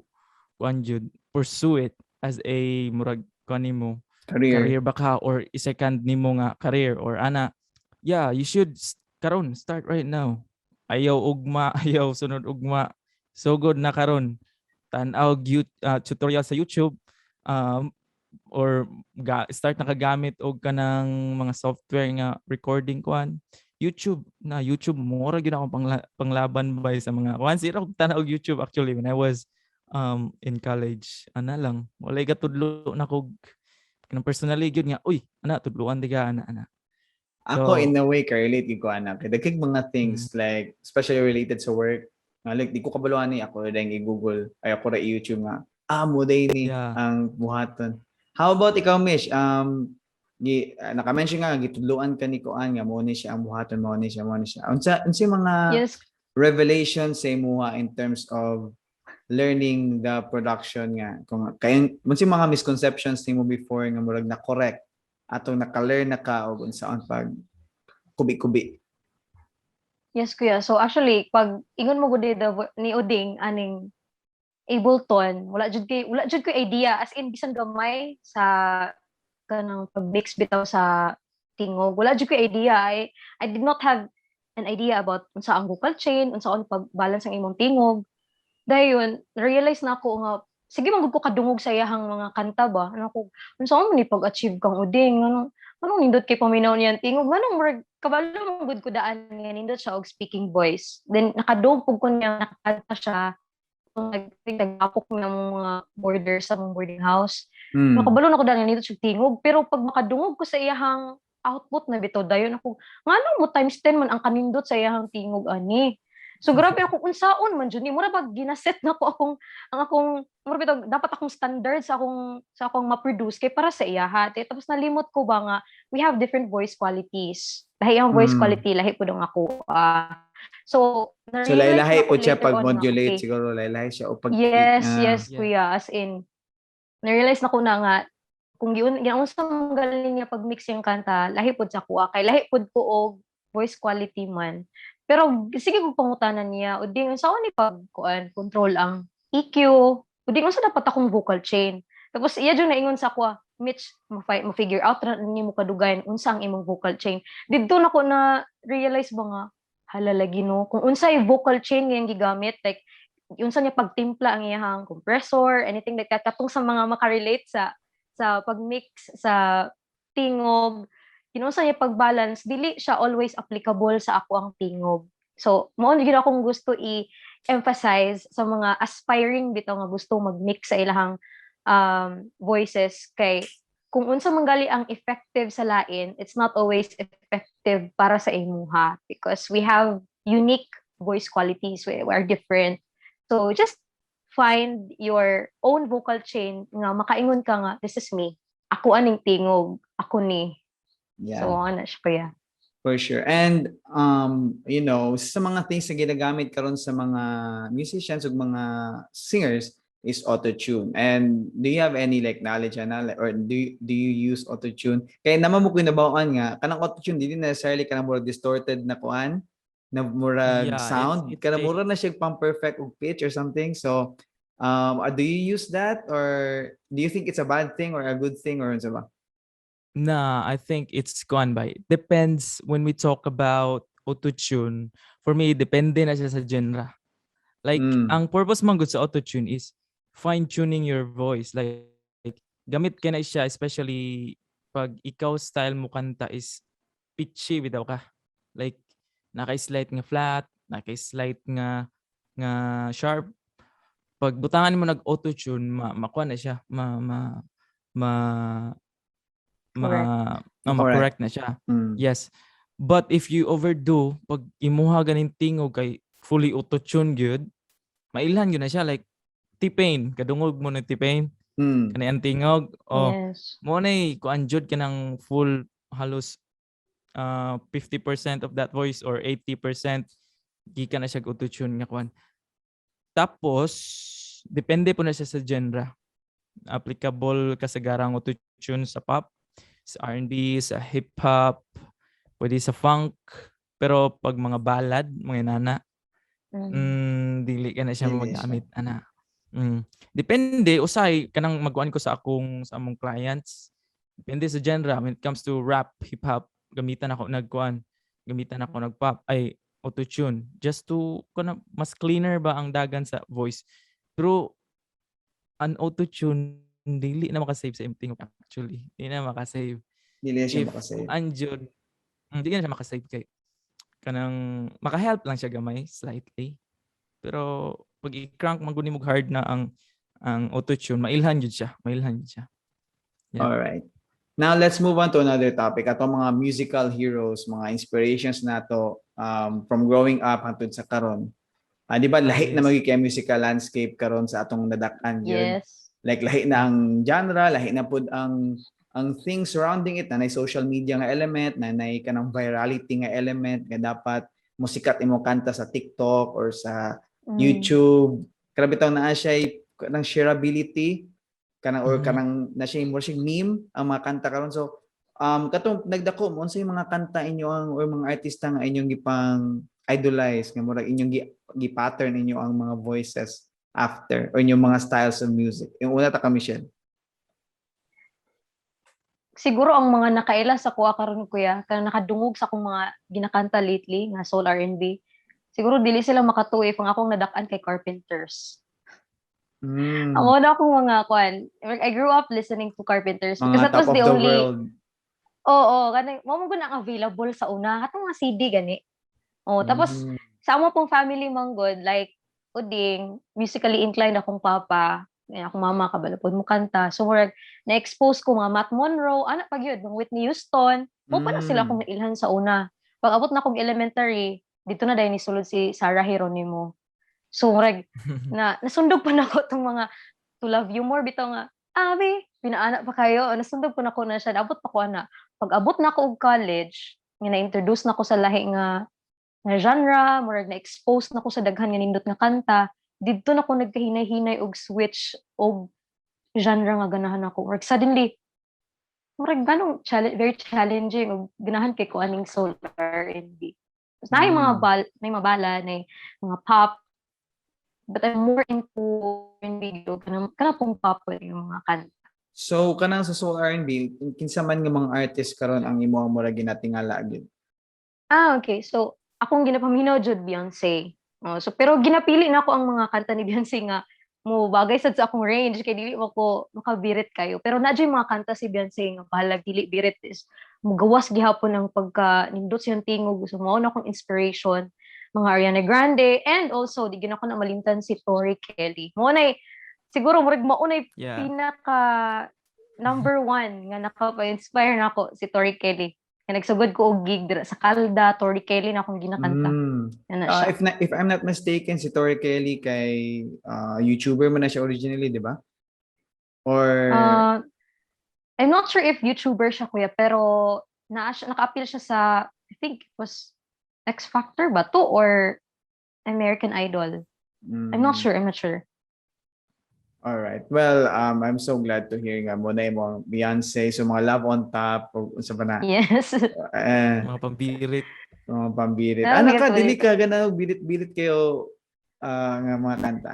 kuan jud, pursue it as a murag kuan nimo career, career ba ka or i-second nimo nga career or ana, yeah, you should karon start right now. Ayaw ugma, ayaw sunod ugma. So good na karon. Tan-aw tutorial sa YouTube or start na kagamit og kanang mga software nga recording kuan. YouTube na YouTube, mura gyud akong panglaban bay sa mga kuan. Sira og tan-aw og YouTube actually when I was in college. Ana lang, walay gatudlo na kog kanang personally gyud nga, uy, ana, tudluan di ka ana ana. Ako So, in a way ka-relate gyud ko ana. Kay dagkag mga things like especially related sa work nga like di ko kabalo ani, ako ra i-Google ay ako ra i-YouTube nga mo day ni ang buhaton. How about ikaw, Mish? Naka-mention nga gitudloan ka ni kuan nga mo ni siya ang buhaton, mo ni siya, mo ni siya. Unsa mga revelations sa imuha in terms of learning the production nga kung kay unsa mga misconceptions nimo before nga murag na correct atong naka-learn na ka og unsaon pag kubi-kubi? Yes, kuya. So actually, pag ingon mo gud ni Uding aning Ableton, wala jud koy idea, as in bisan gamay sa kanang pag-mix bitaw sa tingog. Wala jud koy idea. I did not have an idea about unsa ang vocal chain, unsaon pag-balance ang imong tingog. Dayon, realize na ako nga sige man gud ko kadungog sa iyahang mga kanta ba. Ano ko, unsaon man ni pag-achieve kang Uding? Anong nindot kay paminaw niyang tingog? Nganong murag kabalo man gud ko daan nga nindot siya og speaking voice. Then nakadungog pud ko niya nakakanta siya nagapok ng mga boarder sa mong boarding house. Nakabalo na ko daan nga nindot siya tingog, pero pag makadungog ko sa iyahang output na bitaw, dayon ako ngano mo times 10 man ang kanindot sa iyahang tingog ani. So grabe ako, unsaon man jud ni, mura bag ginaset na ko akong ang akong mura bitaw dapat akong standard sa akong ma-produce kay para sa iyaha. Tapos nalimot ko ba nga we have different voice qualities. Lahi ang voice quality, lahi pud ang ako. So So na-realize lahi na ko po siya later pag on nga, modulate okay. siguro, lahi siya o pag Yes, yes, kuya, as in na-realize na ko na nga kung giunsa man galing niya pag mix yung kanta, lahi pud sa kuha kay lahi pud ko og voice quality man. Pero sige kong pangutanan niya, "Uding, unsaon ni pag kuan control ang EQ? Uding, unsa dapat akong vocal chain?" Tapos iya jud naingon sa ako, "Mitch, ma-figure out ra nimo kadugayan unsa ang imong vocal chain." Didto na ko na realize ba nga hala lagi no, kung unsay vocal chain nga iyang gigamit, like unsa niya pagtimpla ang iyahang compressor, anything like that, katong sa mga makarelate sa pagmix sa tingog, kinunsa niya pag-balance, dili siya always applicable sa ako ang tingog. So, mao gyud akong gusto i emphasize sa mga aspiring bitaw nga gusto mag-mix sa ilahang voices kay kung unsa man gali ang effective sa lain, it's not always effective para sa imuha because we have unique voice qualities, we are different. So just find your own vocal chain nga makaingon ka nga, "This is me. Ako aning tingog, ako ni." So ana siya, kuya. For sure. And sa mga things na ginagamit karon sa mga musicians ug mga singers is auto-tune. And do you have any, like, knowledge ana or do you use auto-tune? Kaya naman mo kinabawan nga kanang auto-tune dili necessarily kanang murag distorted na kuan na murag Yeah, sound, it's kanang mura na siya pang perfect og pitch or something. So do you use that or do you think it's a bad thing or a good thing or unsa ba? Nah, I think it's gone by. Depends. When we talk about auto-tune. For me, depende na siya sa genre. Like, ang purpose man gud sa auto-tune is fine-tuning your voice. Like, gamit ka na siya, especially pag ikaw style mo kanta is pitchy bitaw ka. Like, naka-slight nga flat, naka-slight nga sharp. Pag butangan mo nag auto-tune, makuha na siya, ma ma ma ma Correct. Oh, Correct. ma-correct na siya. Yes. But if you overdo, pag imuha ganing tingog kay fully auto-tune gyud, mailhan gyud na siya, like T-Pain, kadungog mo ng T-Pain, kani ang tingog, oh, mo na kuan jud kanang full halos 50% of that voice or 80% gikan na siya auto-tune nga kuan. Tapos depende po na siya sa genre. Applicable kasagarang auto-tune sa pop, sa R&B, sa hip hop, pwede sa funk, pero pag mga ballad, mga inana, dili ka na siya Dili siya. Magamit ana. Depende usay kanang magkuan ko sa akong sa among clients. Depende sa genre. When it comes to rap, hip hop, gamitan ako nagkuan, gamitan ako nag pop ay auto-tune just to kana mas cleaner ba ang dagan sa voice. Pero an auto-tune dili na makasave sa imong tingog actually. Di na makasave. Dili na siya If makasave. Anjud, di na siya makasave kay kanang maka-help lang siya gamay slightly. Pero pag i-crank man gud nimo hard na ang auto-tune, mailhan jud siya, mailhan jud siya. Yeah. All right. Now let's move on to another topic. Ato mga musical heroes, mga inspirations nato from growing up hangtod sa karon. Ah, di ba lahi na magiging kay musical landscape karon sa atong nadak-an yun. Yes. Like lahi na ang genre, lahi na pud ang things surrounding it, na social media nga element, na kanang virality nga element nga dapat musikat imo kanta sa TikTok or sa YouTube. Grabe taw naa siya kanang shareability kanang or kanang na siya mo siya meme ang mga kanta karon. So katong nagdako mo, unsay mga kanta inyo ang or mga artista nga inyong gipang idolize nga murag inyong gi pattern inyo ang mga voices after or inyong mga styles of music? Yung una ta ka, Michelle. Siguro ang mga nakaila sa kuha karon, kuya, kanang nakadungog sa akong mga ginakanta lately nga soul R&B. Siguro dili sila makatuo if ang akong nadak-an kay Carpenters. Ang una akong mga kuan, I grew up listening to Carpenters because Mga that was Top of the the only World. Oo, kanang mao man gud ang available sa una katong mga CD gani. Oh, tapos sa amo pong family man gud, like Uding, musically inclined akong papa, eh, akong mama kabalo pod mo kanta. So murag na-expose ko mga Matt Monro, ana pa gyud, mga Whitney Houston. Mao pa na sila akong nailhan sa una. Pag abot na akong elementary, dito na dayon nisulod si Sarah Geronimo. So murag na nasundog pa nako tong mga To Love You More bitaw nga abi pinaana pa kayo, nasundog pa nako na siya, abot pa ko ana. Pag abot na ako og college nga na-introduce na ko sa lahi nga genre, murag na-expose na ko sa daghan nga nindot nga kanta, didto na ko nagkahinay-hinay og switch og genre nga ganahan ako. Murag suddenly murag ganong challenge, very challenging og ganahan kay ko aning soul R&B. Tapos naay mga may mga ballad, nay mga pop, but I'm more into R&B kanang pong pop yung mga kanta. So kanang sa soul R&B, kinsa man nga mga artist karon ang imo murag ginatingala gyud? Ah, okay. So akong ginapaminaw jud Beyonce. Oh, so pero ginapili na ako ang mga kanta ni Beyonce nga mo bagay sad sa akong range kay dili mo ko makabirit kayo. Pero na jud mga kanta si Beyonce nga bahalag dili birit is mugawas gihapon ang pagka nindot siyang tingog. So mao na akong inspiration. Mga Ariana Grande and also di gyud nako na malimtan si Tori Kelly. Mao nay siguro murag mao nay pinaka number one nga nakapa-inspire nako, si Tori Kelly. Nga nagsugod ko og gig dira sa Kalda, Tori Kelly na akong ginakanta. Ana siya. If I'm not mistaken, si Tori Kelly kay YouTuber man na siya originally, di ba? Or I'm not sure if YouTuber siya, kuya, pero naka-appeal siya sa, I think it was X Factor ba to or American Idol. I'm not sure, I'm not sure. All right. Well, I'm so glad to hear nga mao na imong Beyonce, so mga Love on Top, o unsa pa na? Yes. Eh, Mga pambirit. Mga pambirit. Ah, Ano ka, birit. Dili ka gana birit-birit kayo nga mga kanta?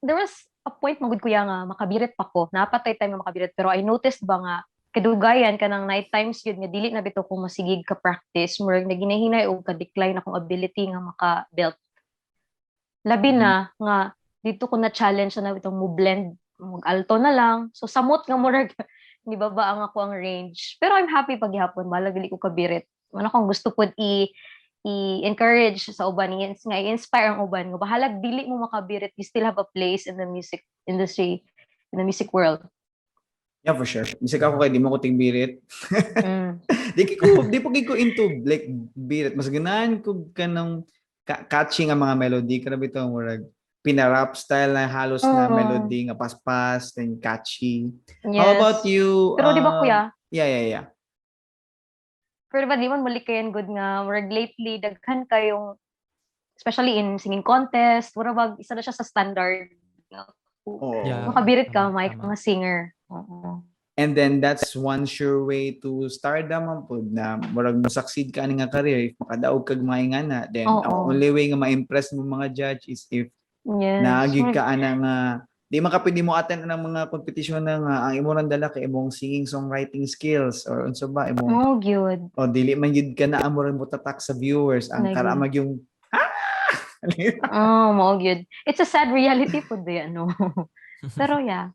There was a point magud, kuya, nga makabirit pa ko. Naa pa tay time nga makabirit, pero I noticed ba nga kadugayan kanang night times yun nga dili na bitaw ko masigig ka practice, murag naginahinay og ka decline akong ability nga maka belt. Labi na nga dito ko na challenge na bitong mo blend, mag alto na lang. So samot nga murag ni baba ang ako ang range. Pero I'm happy paghapon, bahalag dili ko kabirit. Ano kung gusto pod i i-encourage sa uban, nga i-inspire ang uban nga bahalag dili mo makabirit, you still have a place in the music industry, in the music world. Yeah, for sure. Bisag ako kay di mo ko tingbirit. Di po ko into like birit. Mas ganahan ko kanang catchy nga mga melody, kana bitaw murag pina-rap style na halos na Oo. Melody nga paspas then catchy. Yes. How about you? Pero di ba, kuya? Yeah. Pero di ba di man malikayan gud nga murag lately daghan kayong, especially in singing contest, mura bag isa na siya sa standard. Oo. Makabirit ka, Tama, Mike, tama. mga singer. Oo. And then that's one sure way to stardom man pud na murag mo succeed ka ani nga career if makadaog kag maingana, then Oo. ang only way nga ma-impress mo mga judge is if naagi ka ana nga di man ka pwede mo attend ng mga kompetisyon na nga ang imo rang dala kay imong singing songwriting skills or unsa ba imong Oh, good. O dili man gyud ka na amo mo tatak sa viewers ang Lagi. karamag yung ah. Oh, mao gyud. It's a sad reality pud ba, no? Pero yeah.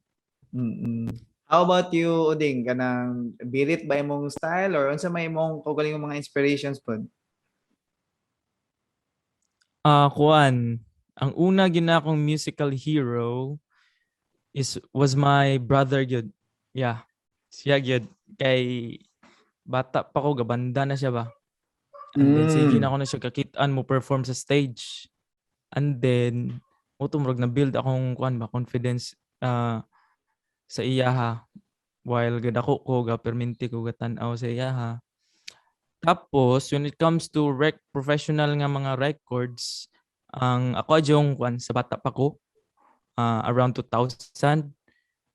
How about you, Uding? Kanang birit ba imong style or unsa may imong kaugalingong mga inspirations pod? Ah, kuan. Ang una ginakong musical hero is was my brother gyud. Yeah. Siya gyud kay bata pa ko gabanda na siya ba. And then sige na ako na siya kakitaan mo perform sa stage. And then mao to murag na build akong kuan ba, confidence sa iyaha while gadako ko, ga perminti ko gatan-aw sa iyaha. Tapos when it comes to professional nga mga records, ang ako yung kuan sa bata pa ko, around 2000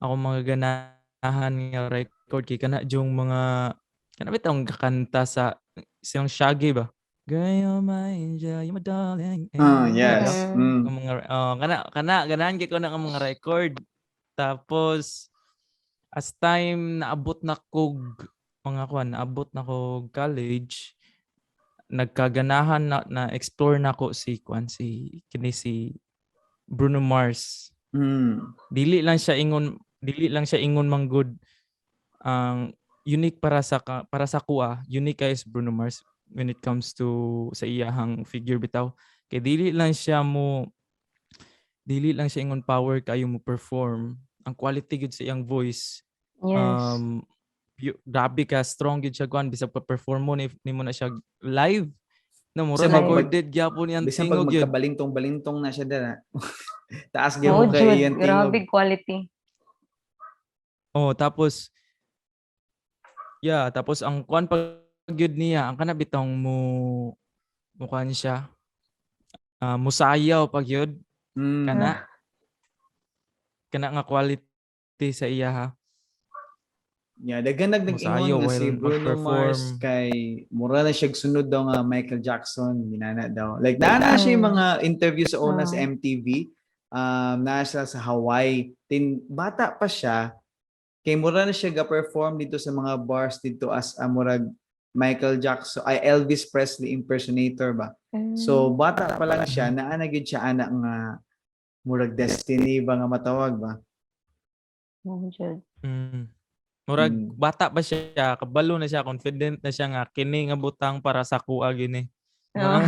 ako mga ganahan nga record kay kana yung mga kana bitawng kakanta sa siyang Shaggy ba. "Girl, you're my angel, you're my darling Ah, angel." yes. Ang mga oh, kana kana ganahan kay ko na ang mga record. Tapos as time naabot na kog mga kuan, naabot na kog college, nagkaganahan na na explore na ko si kuan, si kini si Bruno Mars. Dili lang siya ingon manggod ang unique para sa kuha, unique kay si Bruno Mars when it comes to sa iyahang figure bitaw. Kay dili lang siya ingon power kayo mo perform. Ang quality gyud sa iyang voice. Grabe ka strong gyud siya kuan, bisag pa perform mo ni nimo na siya live. No, mura Bisan recorded gyapon iyang Bisan pag tingog gyud. magkabalintong-balintong na siya dara. Taas gyud Oh, mo kay Jude, iyang tingog. grabe quality. Oh, tapos yeah, tapos ang kuan pa gyud niya, ang kana bitong mo mo kuan siya. Musayaw pa gyud kana. Kana nga quality sa iya ha. Yeah, daghan nag nag-ingon Musayaw nga si while Bruno Mars mag-perform. kay mura na siya sunod daw nga Michael Jackson, ginana daw. Like naa na siya yung mga interview sa una sa MTV. Naa siya sa Hawaii. Tin bata pa siya kay mura na siya ga-perform dito sa mga bars dito as a murag Michael Jackson ay Elvis Presley impersonator ba. So bata pa lang siya, naa na gyud siya ana nga murag destiny ba nga matawag ba. Oh, Jude. Murag bata pa siya, kabalo na siya, confident na siya nga kini nga butang para sa kuha gini. Oh.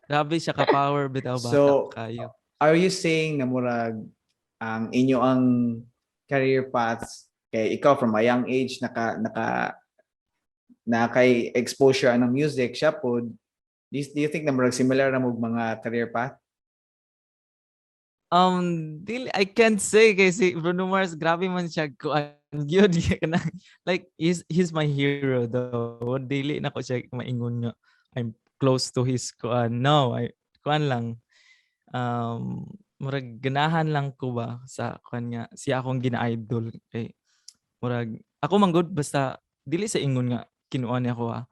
Grabe siya ka power bitaw, bata So, kayo. Are you saying na murag ang inyo ang career paths kay ikaw from a young age naka na kay exposure anang music, siya pod, do you think na murag similar na mo mga career path? Dili, I can't say kay si Bruno Mars, grabe man siya kuan gyud kana, like he's my hero though. Dili na ko siya maingon nga I'm close to his kuan. No, I kuan lang. Murag ganahan lang ko ba sa kuan nga siya akong gina-idol kay murag ako man gud, basta dili sa ingon nga kinuan niya ako ah.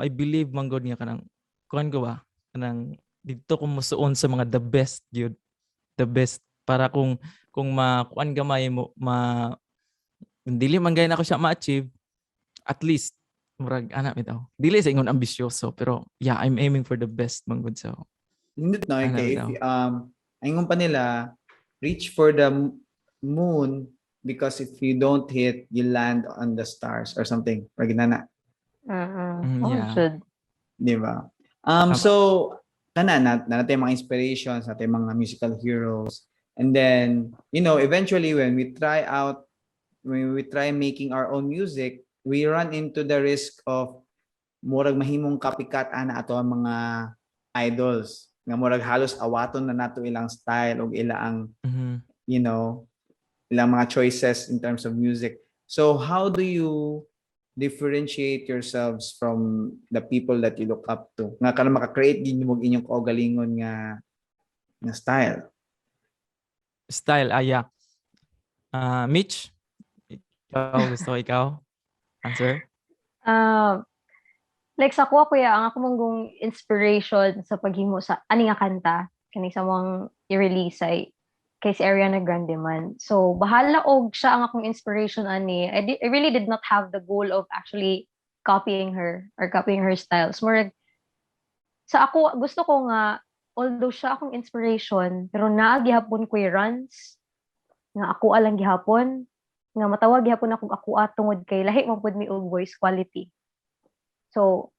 I believe man gud nga kanang kuan ko ba, kanang didto ko mosuon sa mga the best gyud, the best, para kung makuan gamay mo ma dili man gay nako siya ma-achieve, at least murag ana bitaw, dili sa ingon ambisyoso, pero yeah, I'm aiming for the best man gud, so Nindot, no? Ano Kay if, daw? Ingon pa nila, reach for the moon because if you don't hit, you land on the stars or something. Or ginana. Oh, should. Di ba? Tama. So, kana na natin mga inspirations, natin mga musical heroes. And then, eventually when we try making our own music, we run into the risk of murag mahimong copycat ana ato ang mga idols nga murag halos awaton na nato ilang style o ila ang ilang mga choices in terms of music. So how do you differentiate yourselves from the people that you look up to? Nga karon maka-create din mo inyong kaugalingon nga style. Style, ah, yeah. Ah, Mitch, ikaw, gusto ko ikaw answer. Ah, like sa ako, kuya, ang ako man gud inspiration sa paghimo sa ani nga kanta, kani sa among i-release ay kay si Ariana Grande man. So bahala og siya ang akong inspiration ani. I really did not have the goal of actually copying her or copying her styles. More sa ako, gusto ko nga although siya akong inspiration, pero naa gihapon ko'y runs nga ako alang gihapon nga matawag gihapon akong ako tungod kay lahi man pud mi og voice quality. So,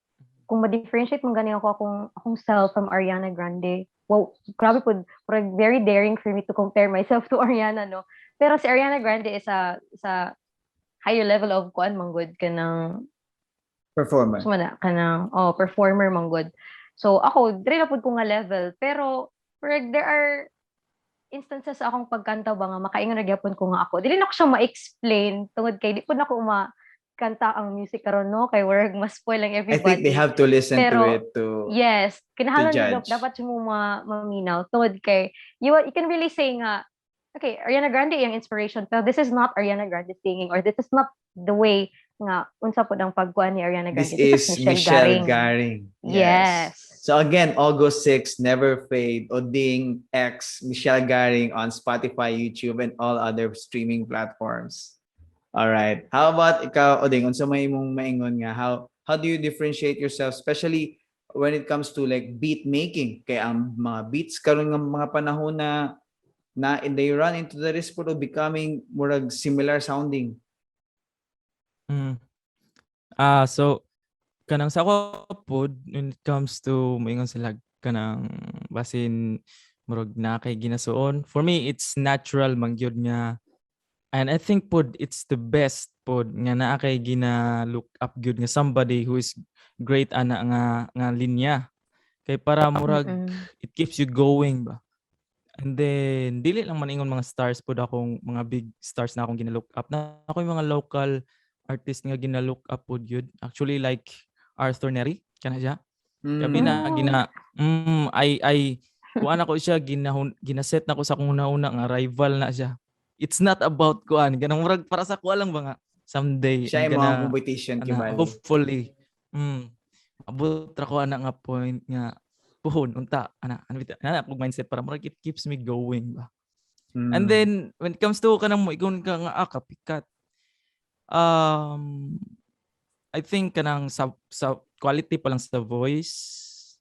kung ma-differentiate man gani ako akong self from Ariana Grande, wow, grabe pud, murag very daring for me to compare myself to Ariana, no? Pero si Ariana Grande is a sa higher level of kuan man gud, kanang Performer. So man na, kanang, oh, performer man gud. So ako, diri na pud ko nga level, pero murag there are instances sa akong pagkanta ba nga makaingon ra gyapon ko nga ako. Dili na ko siya ma-explain tungod kay di pud nako ma kanta ang music karon, no, kay murag ma-spoil ang I everybody. think they have to listen to Pero, it to yes, kinahanglan judge. Dapat mo maminaw tungod kay you can really say nga, okay, Ariana Grande yung inspiration, pero this is not Ariana Grande singing or this is not the way nga unsa pud ang pagkuan ni Ariana This Grande. is Michelle Garing. Garing. Yes. So again, August 6, Never Fade, Oding X, Michelle Garing on Spotify, YouTube, and all other streaming platforms. All right. How about ikaw, Oding? Unsa may imong maingon nga? How do you differentiate yourself, especially when it comes to like beat making? Kay ang mga beats karon nga mga panahon na they run into the risk of becoming murag similar sounding. Ah, so kanang sa ako pod, when it comes to moingon sila kanang basin murag na kay ginasuon. For me, it's natural man gyud nga, and I think pod it's the best pod nga naa kay gina look up gyud nga somebody who is great ana nga linya. Kay para murag it keeps you going ba. And then dili lang man ingon mga stars pod akong mga big stars na akong gina-look up. Na ako yung mga local artist nga gina-look up pod gyud. Actually, like Arthur Neri kana siya. Gabi na gina I kuan ako siya gina-set na ko sa akong una-una nga rival na siya. It's not about kuan, kanang murag para sa kuan lang ba nga someday Siya I'm yung mga gonna competition ana, kibali. Hopefully abot ra ko ana nga point nga puhon unta ana ano bitaw ana akong mindset para murag it keeps me going ba. And then when it comes to kanang mo ingon ka nga ah, copycat, I think kanang sa quality pa lang sa voice,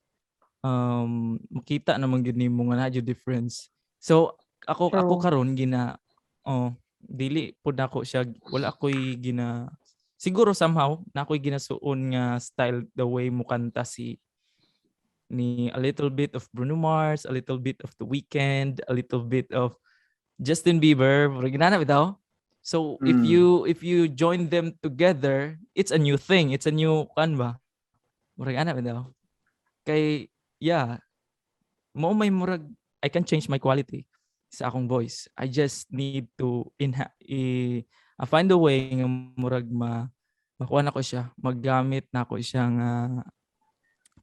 makita naman gyud nimo nga naa jud difference. So ako karon gina, oh, dili pud nako siya, wala ako'y gina, siguro somehow na ako'y ginasuon nga style, the way mo kanta si Ni a little bit of Bruno Mars, a little bit of The Weeknd, a little bit of Justin Bieber, murag inana bitaw. So if you join them together, it's a new thing. It's a new kan ba? Murag ana bitaw. Kay yeah, mo may murag I can change my quality sa akong voice. I just need to inha i find a way nga murag ma makuha na ko siya, maggamit na ko siya nga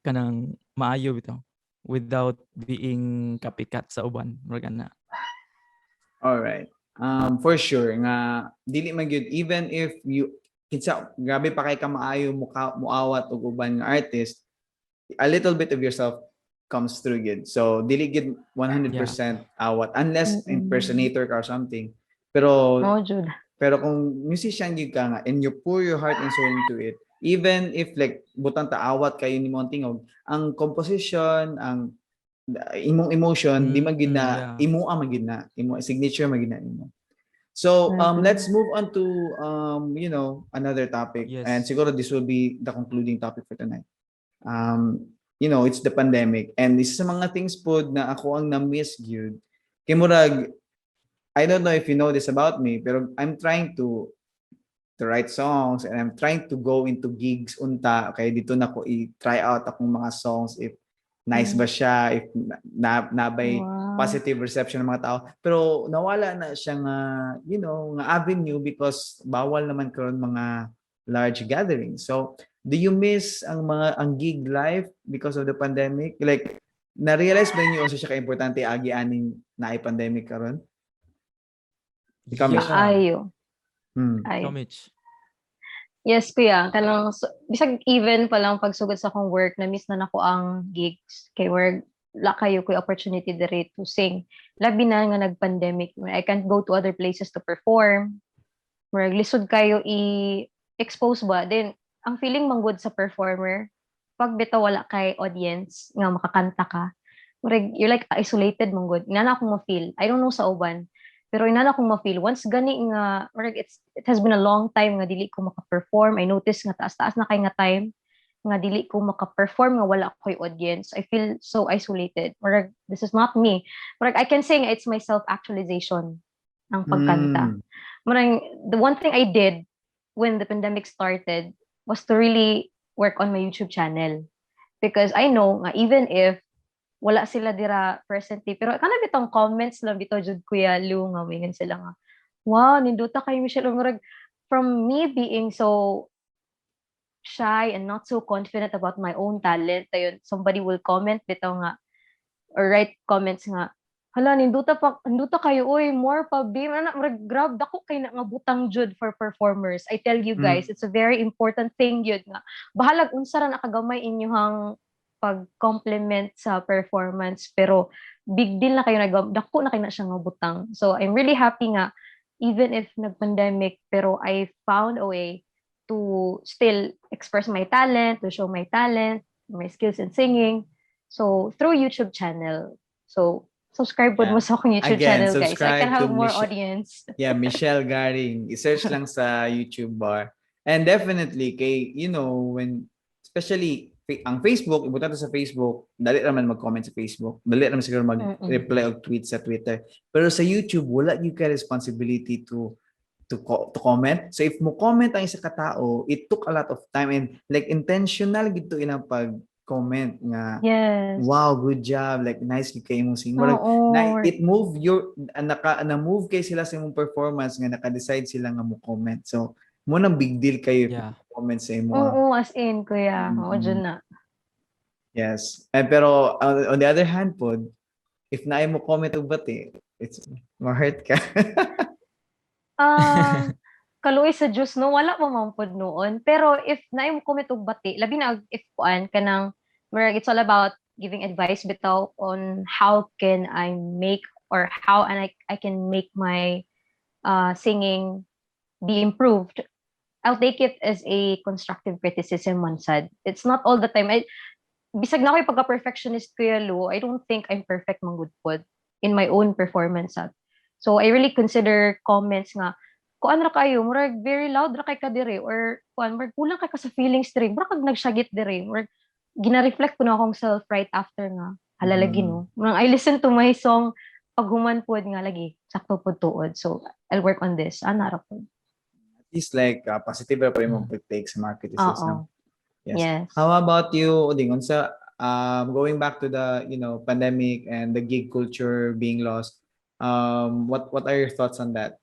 kanang maayo bitaw without being copycat sa uban, murag ana. All right. For sure nga dili man gyud, even if you kinsa grabe pa kay ka maayo muka muawat og uban nga artist, a little bit of yourself comes through gyud. So dili gyud 100% awat unless impersonator ka or something. Pero Oh, jud. Pero kung musician gyud ka nga and you pour your heart and soul into it, even if like butang taawat kayo ni mo ang tingog, ang composition, ang imong emotion, di man gyud na imo man gyud na, imo signature man gyud na imo. So let's move on to another topic. Yes. And siguro this will be the concluding topic for tonight. It's the pandemic and isa sa mga things pod na ako ang na-miss gyud. Kay murag I don't know if you know this about me, pero I'm trying to write songs and I'm trying to go into gigs unta kay dito na ko i-try out akong mga songs if nice ba siya, if na, nabay positive reception ng mga tao. Pero nawala na siya nga, nga avenue because bawal naman karon mga large gatherings. So, do you miss ang mga ang gig life because of the pandemic? Like, na-realize ba niyo unsa siya ka-importante agi aning naay pandemic karon? Ikaw, Mitch. Ayo. Ikaw, Ayo. Mitch. Yes, kuya. Kanang so, bisag even pa lang pagsugod sa akong work, na-miss na nako ang gigs. Kay work, la kayo ko'y opportunity diri to sing. Labi na nga nag-pandemic. I can't go to other places to perform. Murag lisod kayo i-expose ba. Then, ang feeling man good sa performer, pag bitaw wala kay audience nga makakanta ka, murag you're like isolated man gud. Inana akong ma-feel. I don't know sa uban. Pero inana akong ma-feel. Once gani nga, murag it has been a long time nga dili ko maka-perform. I notice nga taas-taas na kay nga time nga dili ko maka-perform nga wala ko'y audience. I feel so isolated. Murag, this is not me. Murag, I can say nga it's my self-actualization ang pagkanta. Murag, the one thing I did when the pandemic started was to really work on my YouTube channel. Because I know nga even if wala sila dira presently, pero kana bitong comments lang bitaw jud, Kuya Lou, nga mingon sila nga, "Wow, nindota kay Michelle." Murag from me being so shy and not so confident about my own talent, ayun, somebody will comment bitaw nga or write comments nga, "Hala, nindota pa, nindota kayo oy, more pa be." Ana, murag grab dako kay na nga butang jud for performers. I tell you guys, it's a very important thing yun nga bahalag unsa ra nakagamay inyuhang pag-compliment sa performance, pero big deal na kayo, nag dako na kayo na siya nga butang. So I'm really happy nga even if nag-pandemic, pero I found a way to still express my talent, to show my talent, my skills in singing. So through YouTube channel. So subscribe po mo sa akong YouTube Again, channel, guys. I subscribe can have to more audience. Yeah, Michelle Garing. I-search lang sa YouTube bar. And definitely, kay, when, especially, ang Facebook, ibutan to sa Facebook, dali naman mag-comment sa Facebook. Dali naman siguro mag-reply og tweet sa Twitter. Pero sa YouTube, wala yung ka responsibility to comment. So if mo comment ang isa ka tao, it took a lot of time and like intentional gito ilang pag-comment nga, "Wow, good job, like nice gyud kay imong sing." Murag, na it move your naka na move kay sila sa imong performance nga naka-decide sila nga mo comment. So mo nang big deal kayo if comment sa imo. Oo, as in, kuya. Oo, dyan na. Yes. And pero on the other hand pod, if naay mo comment og bati, it's ma-hurt ka. Ah, kaluoy sa Diyos, no, wala pa man pod noon. Pero if naay mo comment og bati, labi na if kuan kanang murag it's all about giving advice bitaw on how can I make or how and I can make my singing be improved. I'll take it as a constructive criticism man sad. It's not all the time. Bisag na ako yung pagka-perfectionist, Kuya Lu, I don't think I'm perfect man gud pod in my own performance sad. So I really consider comments nga kuan ra kayo, murag very loud ra kay ka dire or kuan, murag kulang kay ka sa feelings dire, murag kag nagsyagit dire, murag gina-reflect ko na akong self right after nga hala, lagi, no. Murag I listen to my song pag human pod nga lagi sakto pod tuod, so I'll work on this ana ra pod. At least like positive ra pa imong pag-take sa mga criticism. Oo. Yes. Yes. How about you, Uding? Unsa going back to the pandemic and the gig culture being lost, what are your thoughts on that?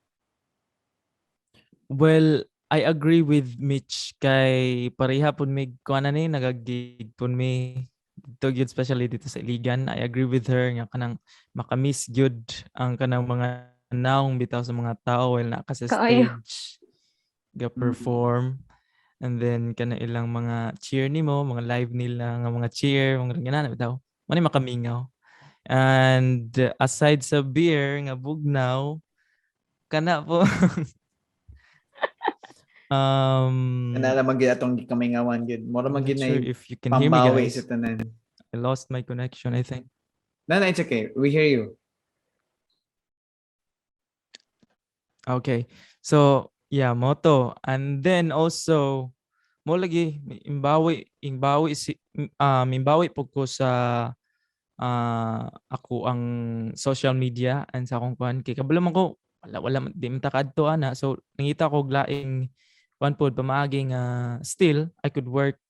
Well, I agree with Mitch kay pareha pud mig kuan na ni, nagagig pud mi dito gyud, especially dito sa Iligan. I agree with her nga kanang makamiss gyud ang kanang mga naong bitaw sa mga tao while naa ka sa Kaayo. Stage ga perform and then kana ilang mga cheer nimo, mga live nila nga mga cheer, mga ganana bitaw man, makamingaw. And aside sa beer nga bugnaw kana po Kana naman gyud atong gikamingawan gyud. Mura man I'm gyud not na sure if you can hear me, pambawi guys. Sa tanan. I lost my connection, I think. No, it's okay. We hear you. Okay. So, yeah, mao to. And then also, mao lagi imbawi si imbawi pud ko sa ako ang social media and sa akong kuan kay kabalo man ko wala man di man ta kaadto ana, so nangita ko og laing kuan pod, pamaagi nga still I could work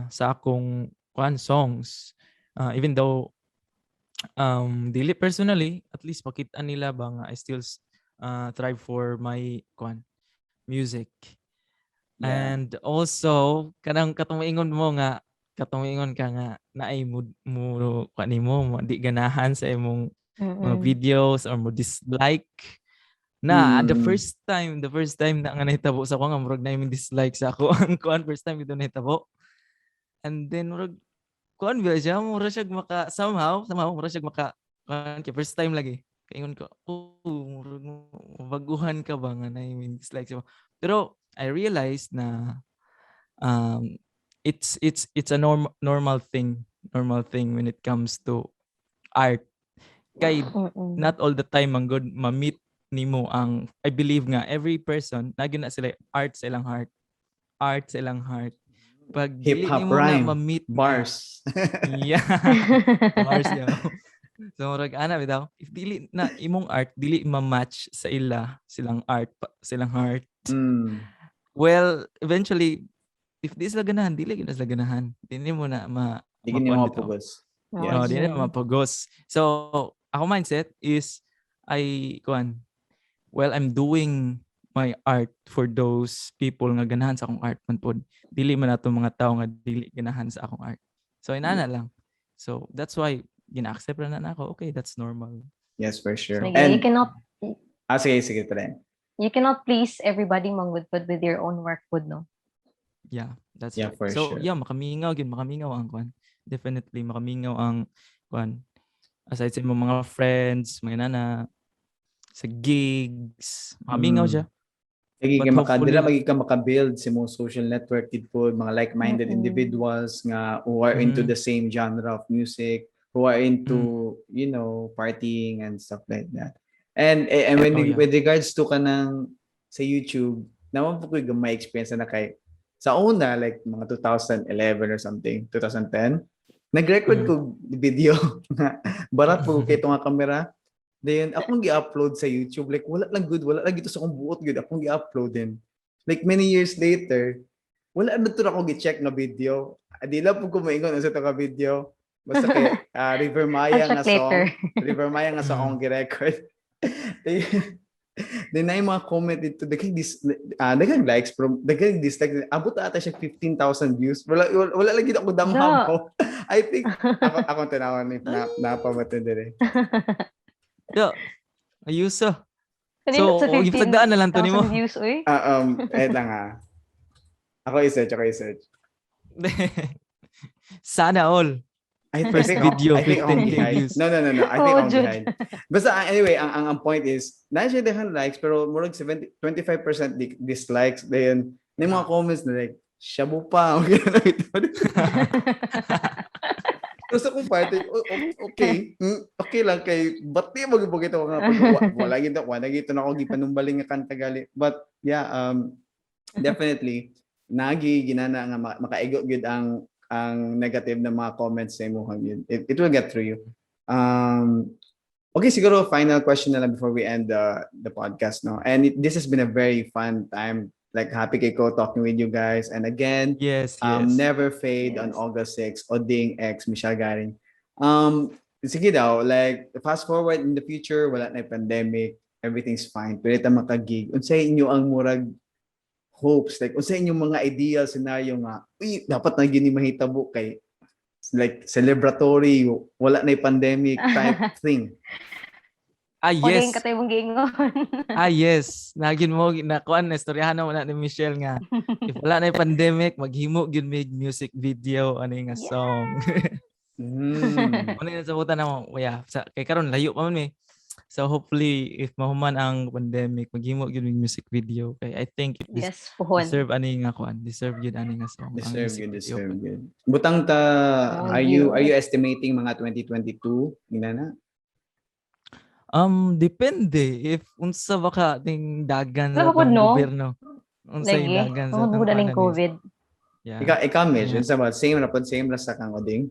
sa akong kuan songs, even though dili personally, at least makita nila ba nga I still thrive for my kuan music. And also kanang katong moingon mo nga, katong moingon ka nga naay mo kuan nimo mo di ganahan sa imong mga videos or mo dislike na the first time na nga nahitabo sa ako nga murag na imong dislike sa ako ang kuan, first time ito nahitabo. And then murag kuan ba siya, mura siya maka somehow mura siya maka kuan kay first time lagi, kaingon ko, "Oh, murag baguhan ka ba nga na imong dislike sa." Pero I realized na it's a normal thing when it comes to art kay not all the time ang good ma-meet nimo ang, I believe nga every person na na sila art sa ilang heart, art sa ilang heart. Pag dili Hip-hop nimo na rhyme. ma-meet Bars. Yeah. Bars, yeah. So murag ana bitaw, if dili na imong art dili ma-match sa ila silang art silang heart, well, eventually if di sila ganahan, dili gyud na sila ganahan, dili mo na ma Di gini makuan mo bitaw. pugos. Oo, Yeah. No, di na Jun. mapugos. So, ako mindset is I kuan, well, I'm doing my art for those people nga ganahan sa akong art man pod. Dili man ato mga tao nga dili ganahan sa akong art. So inana lang. So that's why gina-accept ra na nako. Okay, that's normal. Yes, for sure. Sige, And you cannot Ah, sige, sige, try. You cannot please everybody man gud pod with your own work pod, no? Yeah, that's Yeah, right. for So sure. yeah, makamingaw gyud, makamingaw ang kuan. Definitely makamingaw ang kuan. Aside sa imong mga friends, mga nana sa gigs, makamingaw siya. Lagi But ka maka, hopefully dira magi ka maka-build sa imong social network gid po, mga like-minded individuals nga who are into the same genre of music, who are into partying and stuff like that. And when with regards to kanang sa YouTube, naman po ko yung may experience na kay sa una, like mga 2011 or something, 2010, nag-record ko video nga barat po kay nga kamera. Then akong gi-upload sa YouTube, like wala lang good, wala lang gito sa akong buot good, akong gi-upload din. Like many years later, wala na to ako gi-check nga video. Di lang po ko maingon sa to ka video. Basta kay River Maya I'll nga check song. later. River Maya nga song akong gi-record. Then na yung mga comment dito, daghang daghang likes pero daghang dislike. Abot ata siya 15,000 views. Wala, wala lang gid ako damham ko. I think ako tanawan ni na napamatan dire. Yeah. Ayos ah. Kanina So, sa gipagdaan na lang to nimo. 15,000 views, uy. Ah, eh lang ah. Ako i-search. Sana all. I First think video, I think akong 15K behind. views. No. I think Oh, I'm Jud. behind. Basta anyway, ang point is, na siya daghang likes pero murag 70 25% dislikes. Then may mga comments na like, "Shabu pa." Okay na ito. Pero sa akong part, okay, okay lang kay ba't di mo ito nga pag wala gito, wala gito na ako gipanumbaling nga kanta gali. But yeah, definitely nagi ginana nga makaigo gyud ang ang negative na mga comments sa imo yun. It will get through you. Okay, siguro final question na lang before we end the podcast, no? And this has been a very fun time. Like, happy kay ko talking with you guys. And again, Never Fade on August 6, Oding X, Michelle Garing. Sige daw, like, fast forward in the future, wala na yung pandemic, everything's fine. Pwede ta makagig. Unsay inyo ang murag hopes, like, unsay inyong mga ideal scenario nga, uy, dapat na gyud ni mahitabo kay like celebratory, wala na yung pandemic type thing? Ah, Yes. yes. Katay mong giingon. Ah, yes. Nagin mo na kuan na istoryahan na wala ni Michelle nga if wala na yung pandemic, maghimo gyud mig music video ani nga song. Ano yung sabutan na mo, yeah, sa, kay karon layo pa man mi. So hopefully if mahuman ang pandemic, maghimo gyud mig music video kay I think it Yes, puhon. Deserve ani nga kuan, deserve gyud ani nga song, ang Deserve music yun, video. Deserve yun. Butang ta, Oh, are you you. Estimating mga 2022? Ina na? Depende if unsa ba ka ting dagan sa Wala po, atong no? gobyerno. Unsa yung Lagi. dagan sa Tungod atong po na ning kuan ani. COVID. Yeah. Ikaw, Mitch, unsa ba? Same ra pod, same ra sa kang Oding?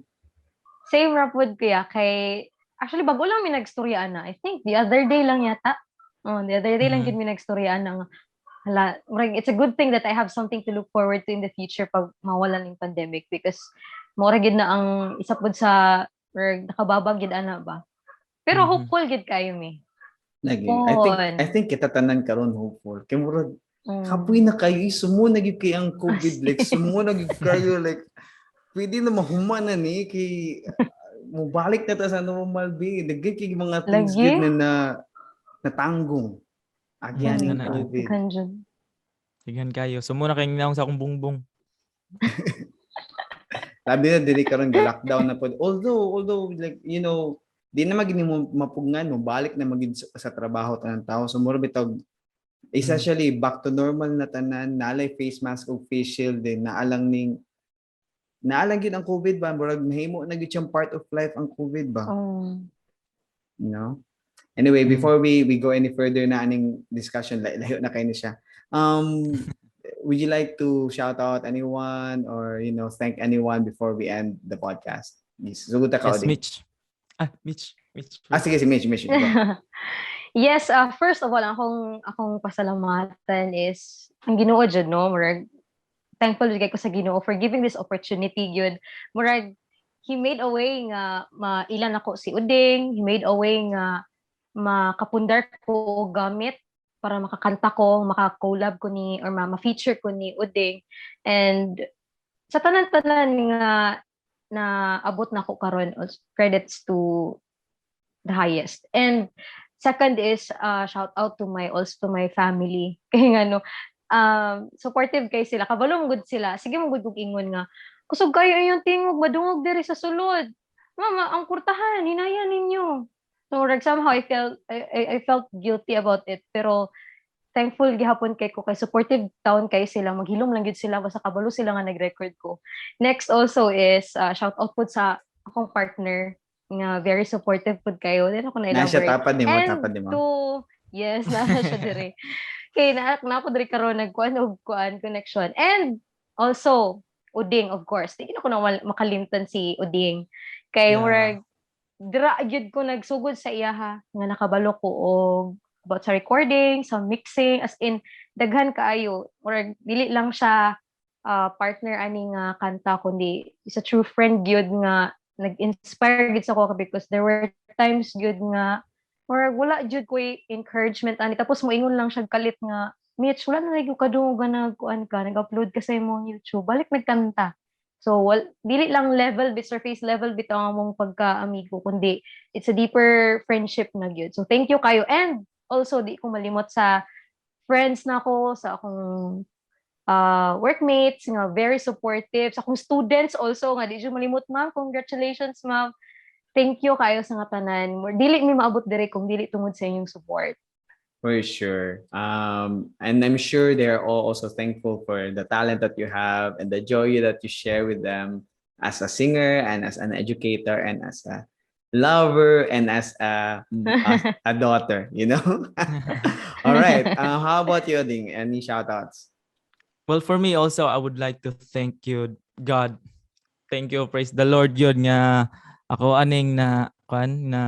Same ra pod, kuya, kay actually bago lang mi nagstorya na. I think the other day lang yata. Oh, the other day lang gid mi nagstorya na nga. Hala, murag it's a good thing that I have something to look forward to in the future pag mawala ning pandemic because mao ra gid na ang isa pod sa murag nakababag gid ana ba. Pero hopeful gid kayo mi. Lagi. I Puhon. think kita tanan karon hopeful. Kay murag kapoy na kayo, sumo na gyud kay ang COVID, like sumo na gyud kayo, like pwede na mahuman na ni kay mubalik na ta sa normal ba. Daghan kay mga things Lagi. gyud na natanggong agyan ning Na, COVID. Daghan jud. Daghan kayo. Sumo na kay naong sa akong bungbong. Labi na dili karon lockdown na pod. Although like di na magini mo mapugngan mo balik na magid sa trabaho tanan tao. So mura bitaw essentially back to normal na tanan, nalay face mask ug face shield din, naalang gid ang COVID ba, murag mahimo na gyud siyang part of life ang COVID ba? You know? Anyway, before we go any further na aning discussion, layo na kayo ni siya. Would you like to shout out anyone or thank anyone before we end the podcast? Yes, sugod ta ka, Yes, Oding. Mitch. Ah, Mitch. Mitch. Ah, sige, si Mitch, Mitch. Go. Yes, first of all, akong pasalamatan is ang Ginoo jud, no? Murag thankful jud kay ko sa Ginoo for giving this opportunity gyud. Murag he made a way nga mailan ako si Uding, he made a way nga makapundar ko og gamit para makakanta ko, maka-collab ko ni or ma-feature ko ni Uding. And sa tanan-tanan nga na abot na ko karon, credits to the highest. And second is shout out to my also to my family. Kay nga no, supportive kay sila. Kabalo mo gud sila. Sige mo gud kog ingon nga, "Kusog kayo inyong tingog, madungog diri sa sulod. Mama, ang kurtahan, hinayan ninyo." So like somehow I felt guilty about it, pero thankful gihapon kay ko kay supportive taon kay sila, maghilom lang gyud sila basta kabalo sila nga nag-record ko. Next also is shout out pud sa akong partner nga very supportive pud kayo. Then ako na Na siya elaborate. tapad nimo, And tapad nimo. to yes, naa siya dire. Kay na ako diri karon nagkuan og kuan connection. And also Uding, of course. Di ko na makalimtan si Uding. Kay murag dira gyud ko nagsugod sa iyaha nga nakabalo ko og about sa recording, sa mixing, as in daghan kaayo. Murag dili lang siya partner ani nga kanta kundi is a true friend gyud nga nag-inspire gyud sa ako because there were times gyud nga murag wala gyud ko'y encouragement ani, tapos moingon lang siya kalit nga, "Mitch, wala na lagi ko kadungog nga nagkuan ka, nag-upload ka sa imong YouTube, balik nagkanta." So wal, dili lang level bit surface level bitaw ang among pagka-amigo kundi it's a deeper friendship na gyud. So thank you kayo. And also di ko malimot sa friends nako, sa akong workmates nga very supportive, sa akong students also nga di jud malimot, ma'am. Congratulations, ma'am. Thank you kayo sa nga tanan. Dili mi maabot diri kung dili tungod sa inyong support. For sure. And I'm sure they're all also thankful for the talent that you have and the joy that you share with them as a singer and as an educator and as a lover and as a daughter. All right. How about you, Ding? Any shout outs? Well, for me also, I would like to thank you, God. Thank you, praise the Lord yun nga ako aning na kuan na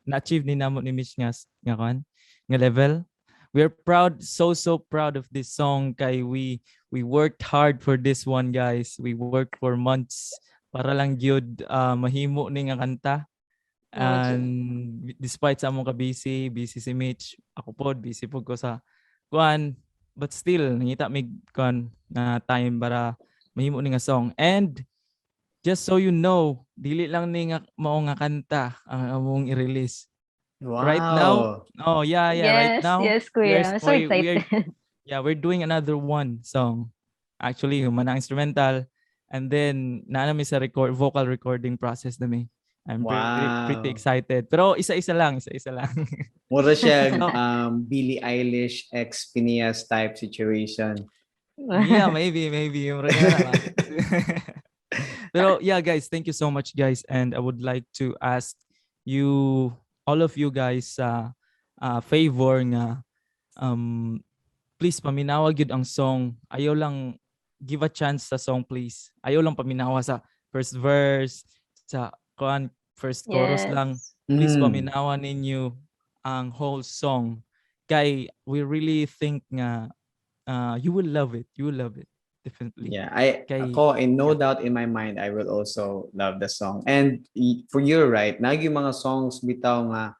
na-achieve ni namo ni Mitch nga kuan nga level. We are proud, so so proud of this song kay we worked hard for this one, guys. We worked for months para lang gyud mahimo ni nga kanta. And despite sa among ka-busy, busy si Mitch, ako pod, busy pod ko sa kuan, but still nangita mig kuan na time para mahimo ni nga song. And just so you know, dili lang ni nga mao nga kanta ang among i-release. Right now, oh yeah, right now Yes, we kuya. Are I'm so excited. Yeah, we're doing another one song. Actually, human ang instrumental and then naa na mi sa record vocal recording process na mi. I'm pretty, pretty excited. Pero isa-isa lang, isa-isa lang. Mura siya Billie Eilish ex Phineas type situation. Yeah, maybe, maybe. Mura nga na ba? Pero yeah, guys, thank you so much, guys. And I would like to ask you, all of you guys, favor nga, please paminawa gyud ang song. Ayaw lang, give a chance sa song, please. Ayaw lang paminawa sa first verse, sa kuan first chorus lang. Please paminawa ninyo ang whole song. Kay we really think nga you will love it. You will love it. Definitely. Yeah, I ako, in no doubt in my mind, I will also love the song. And for you, right, naa yung mga songs bitaw nga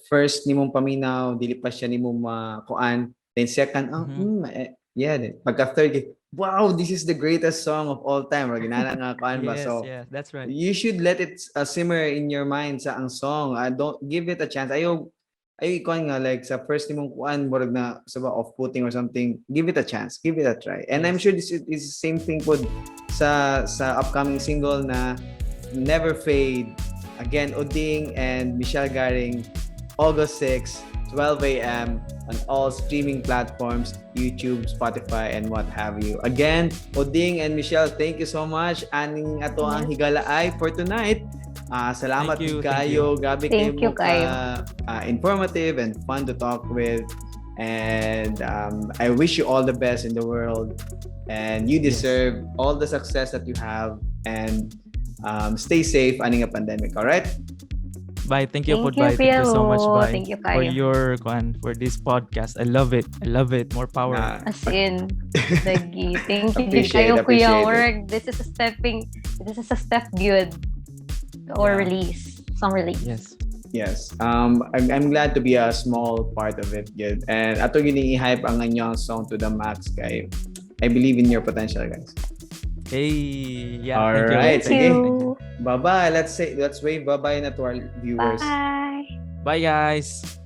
first nimong paminaw, dili pa siya nimo makuan, then second, oh, eh, yeah, then pagka third, wow, this is the greatest song of all time. Or ginana nga kuan ba? Yes, So yes, that's right. you should let it simmer in your mind sa ang song. Don't give it a chance. Ayaw ayaw ikuan nga like sa first nimong kuan murag na sa ba off-putting or something. Give it a chance. Give it a try. And I'm sure this is the same thing pod sa upcoming single na Never Fade. Again, Oding and Michelle Garing, August 6, 12 a.m. on all streaming platforms, YouTube, Spotify, and what have you. Again, Oding and Michelle, thank you so much. Aning ato ang Higalaay for tonight. Ah, salamat Thank you, thank kayo. Grabe Thank kayo you mo ka, kayo. Informative and fun to talk with. And I wish you all the best in the world. And you deserve all the success that you have. And stay safe aning nga pandemic, all right? Bye. Thank you, Thank pod. you, Bye. Thank you so much. Kuya Ro. Bye. Thank you For kayo. your kuan for this podcast. I love it. I love it. More power. Na, As in, lagi. Thank you jud Appreciate, kayo, Kuya appreciate it. Org. This is a step good or release. Song release. Yes. Yes. I'm glad to be a small part of it. Good. And ato gini i-hype ang inyong song to the max kay I believe in your potential, guys. Hey, yeah. All Thank you. right, Thank sige. you. Bye-bye. Let's wave bye-bye na to our viewers. Bye. Bye, guys.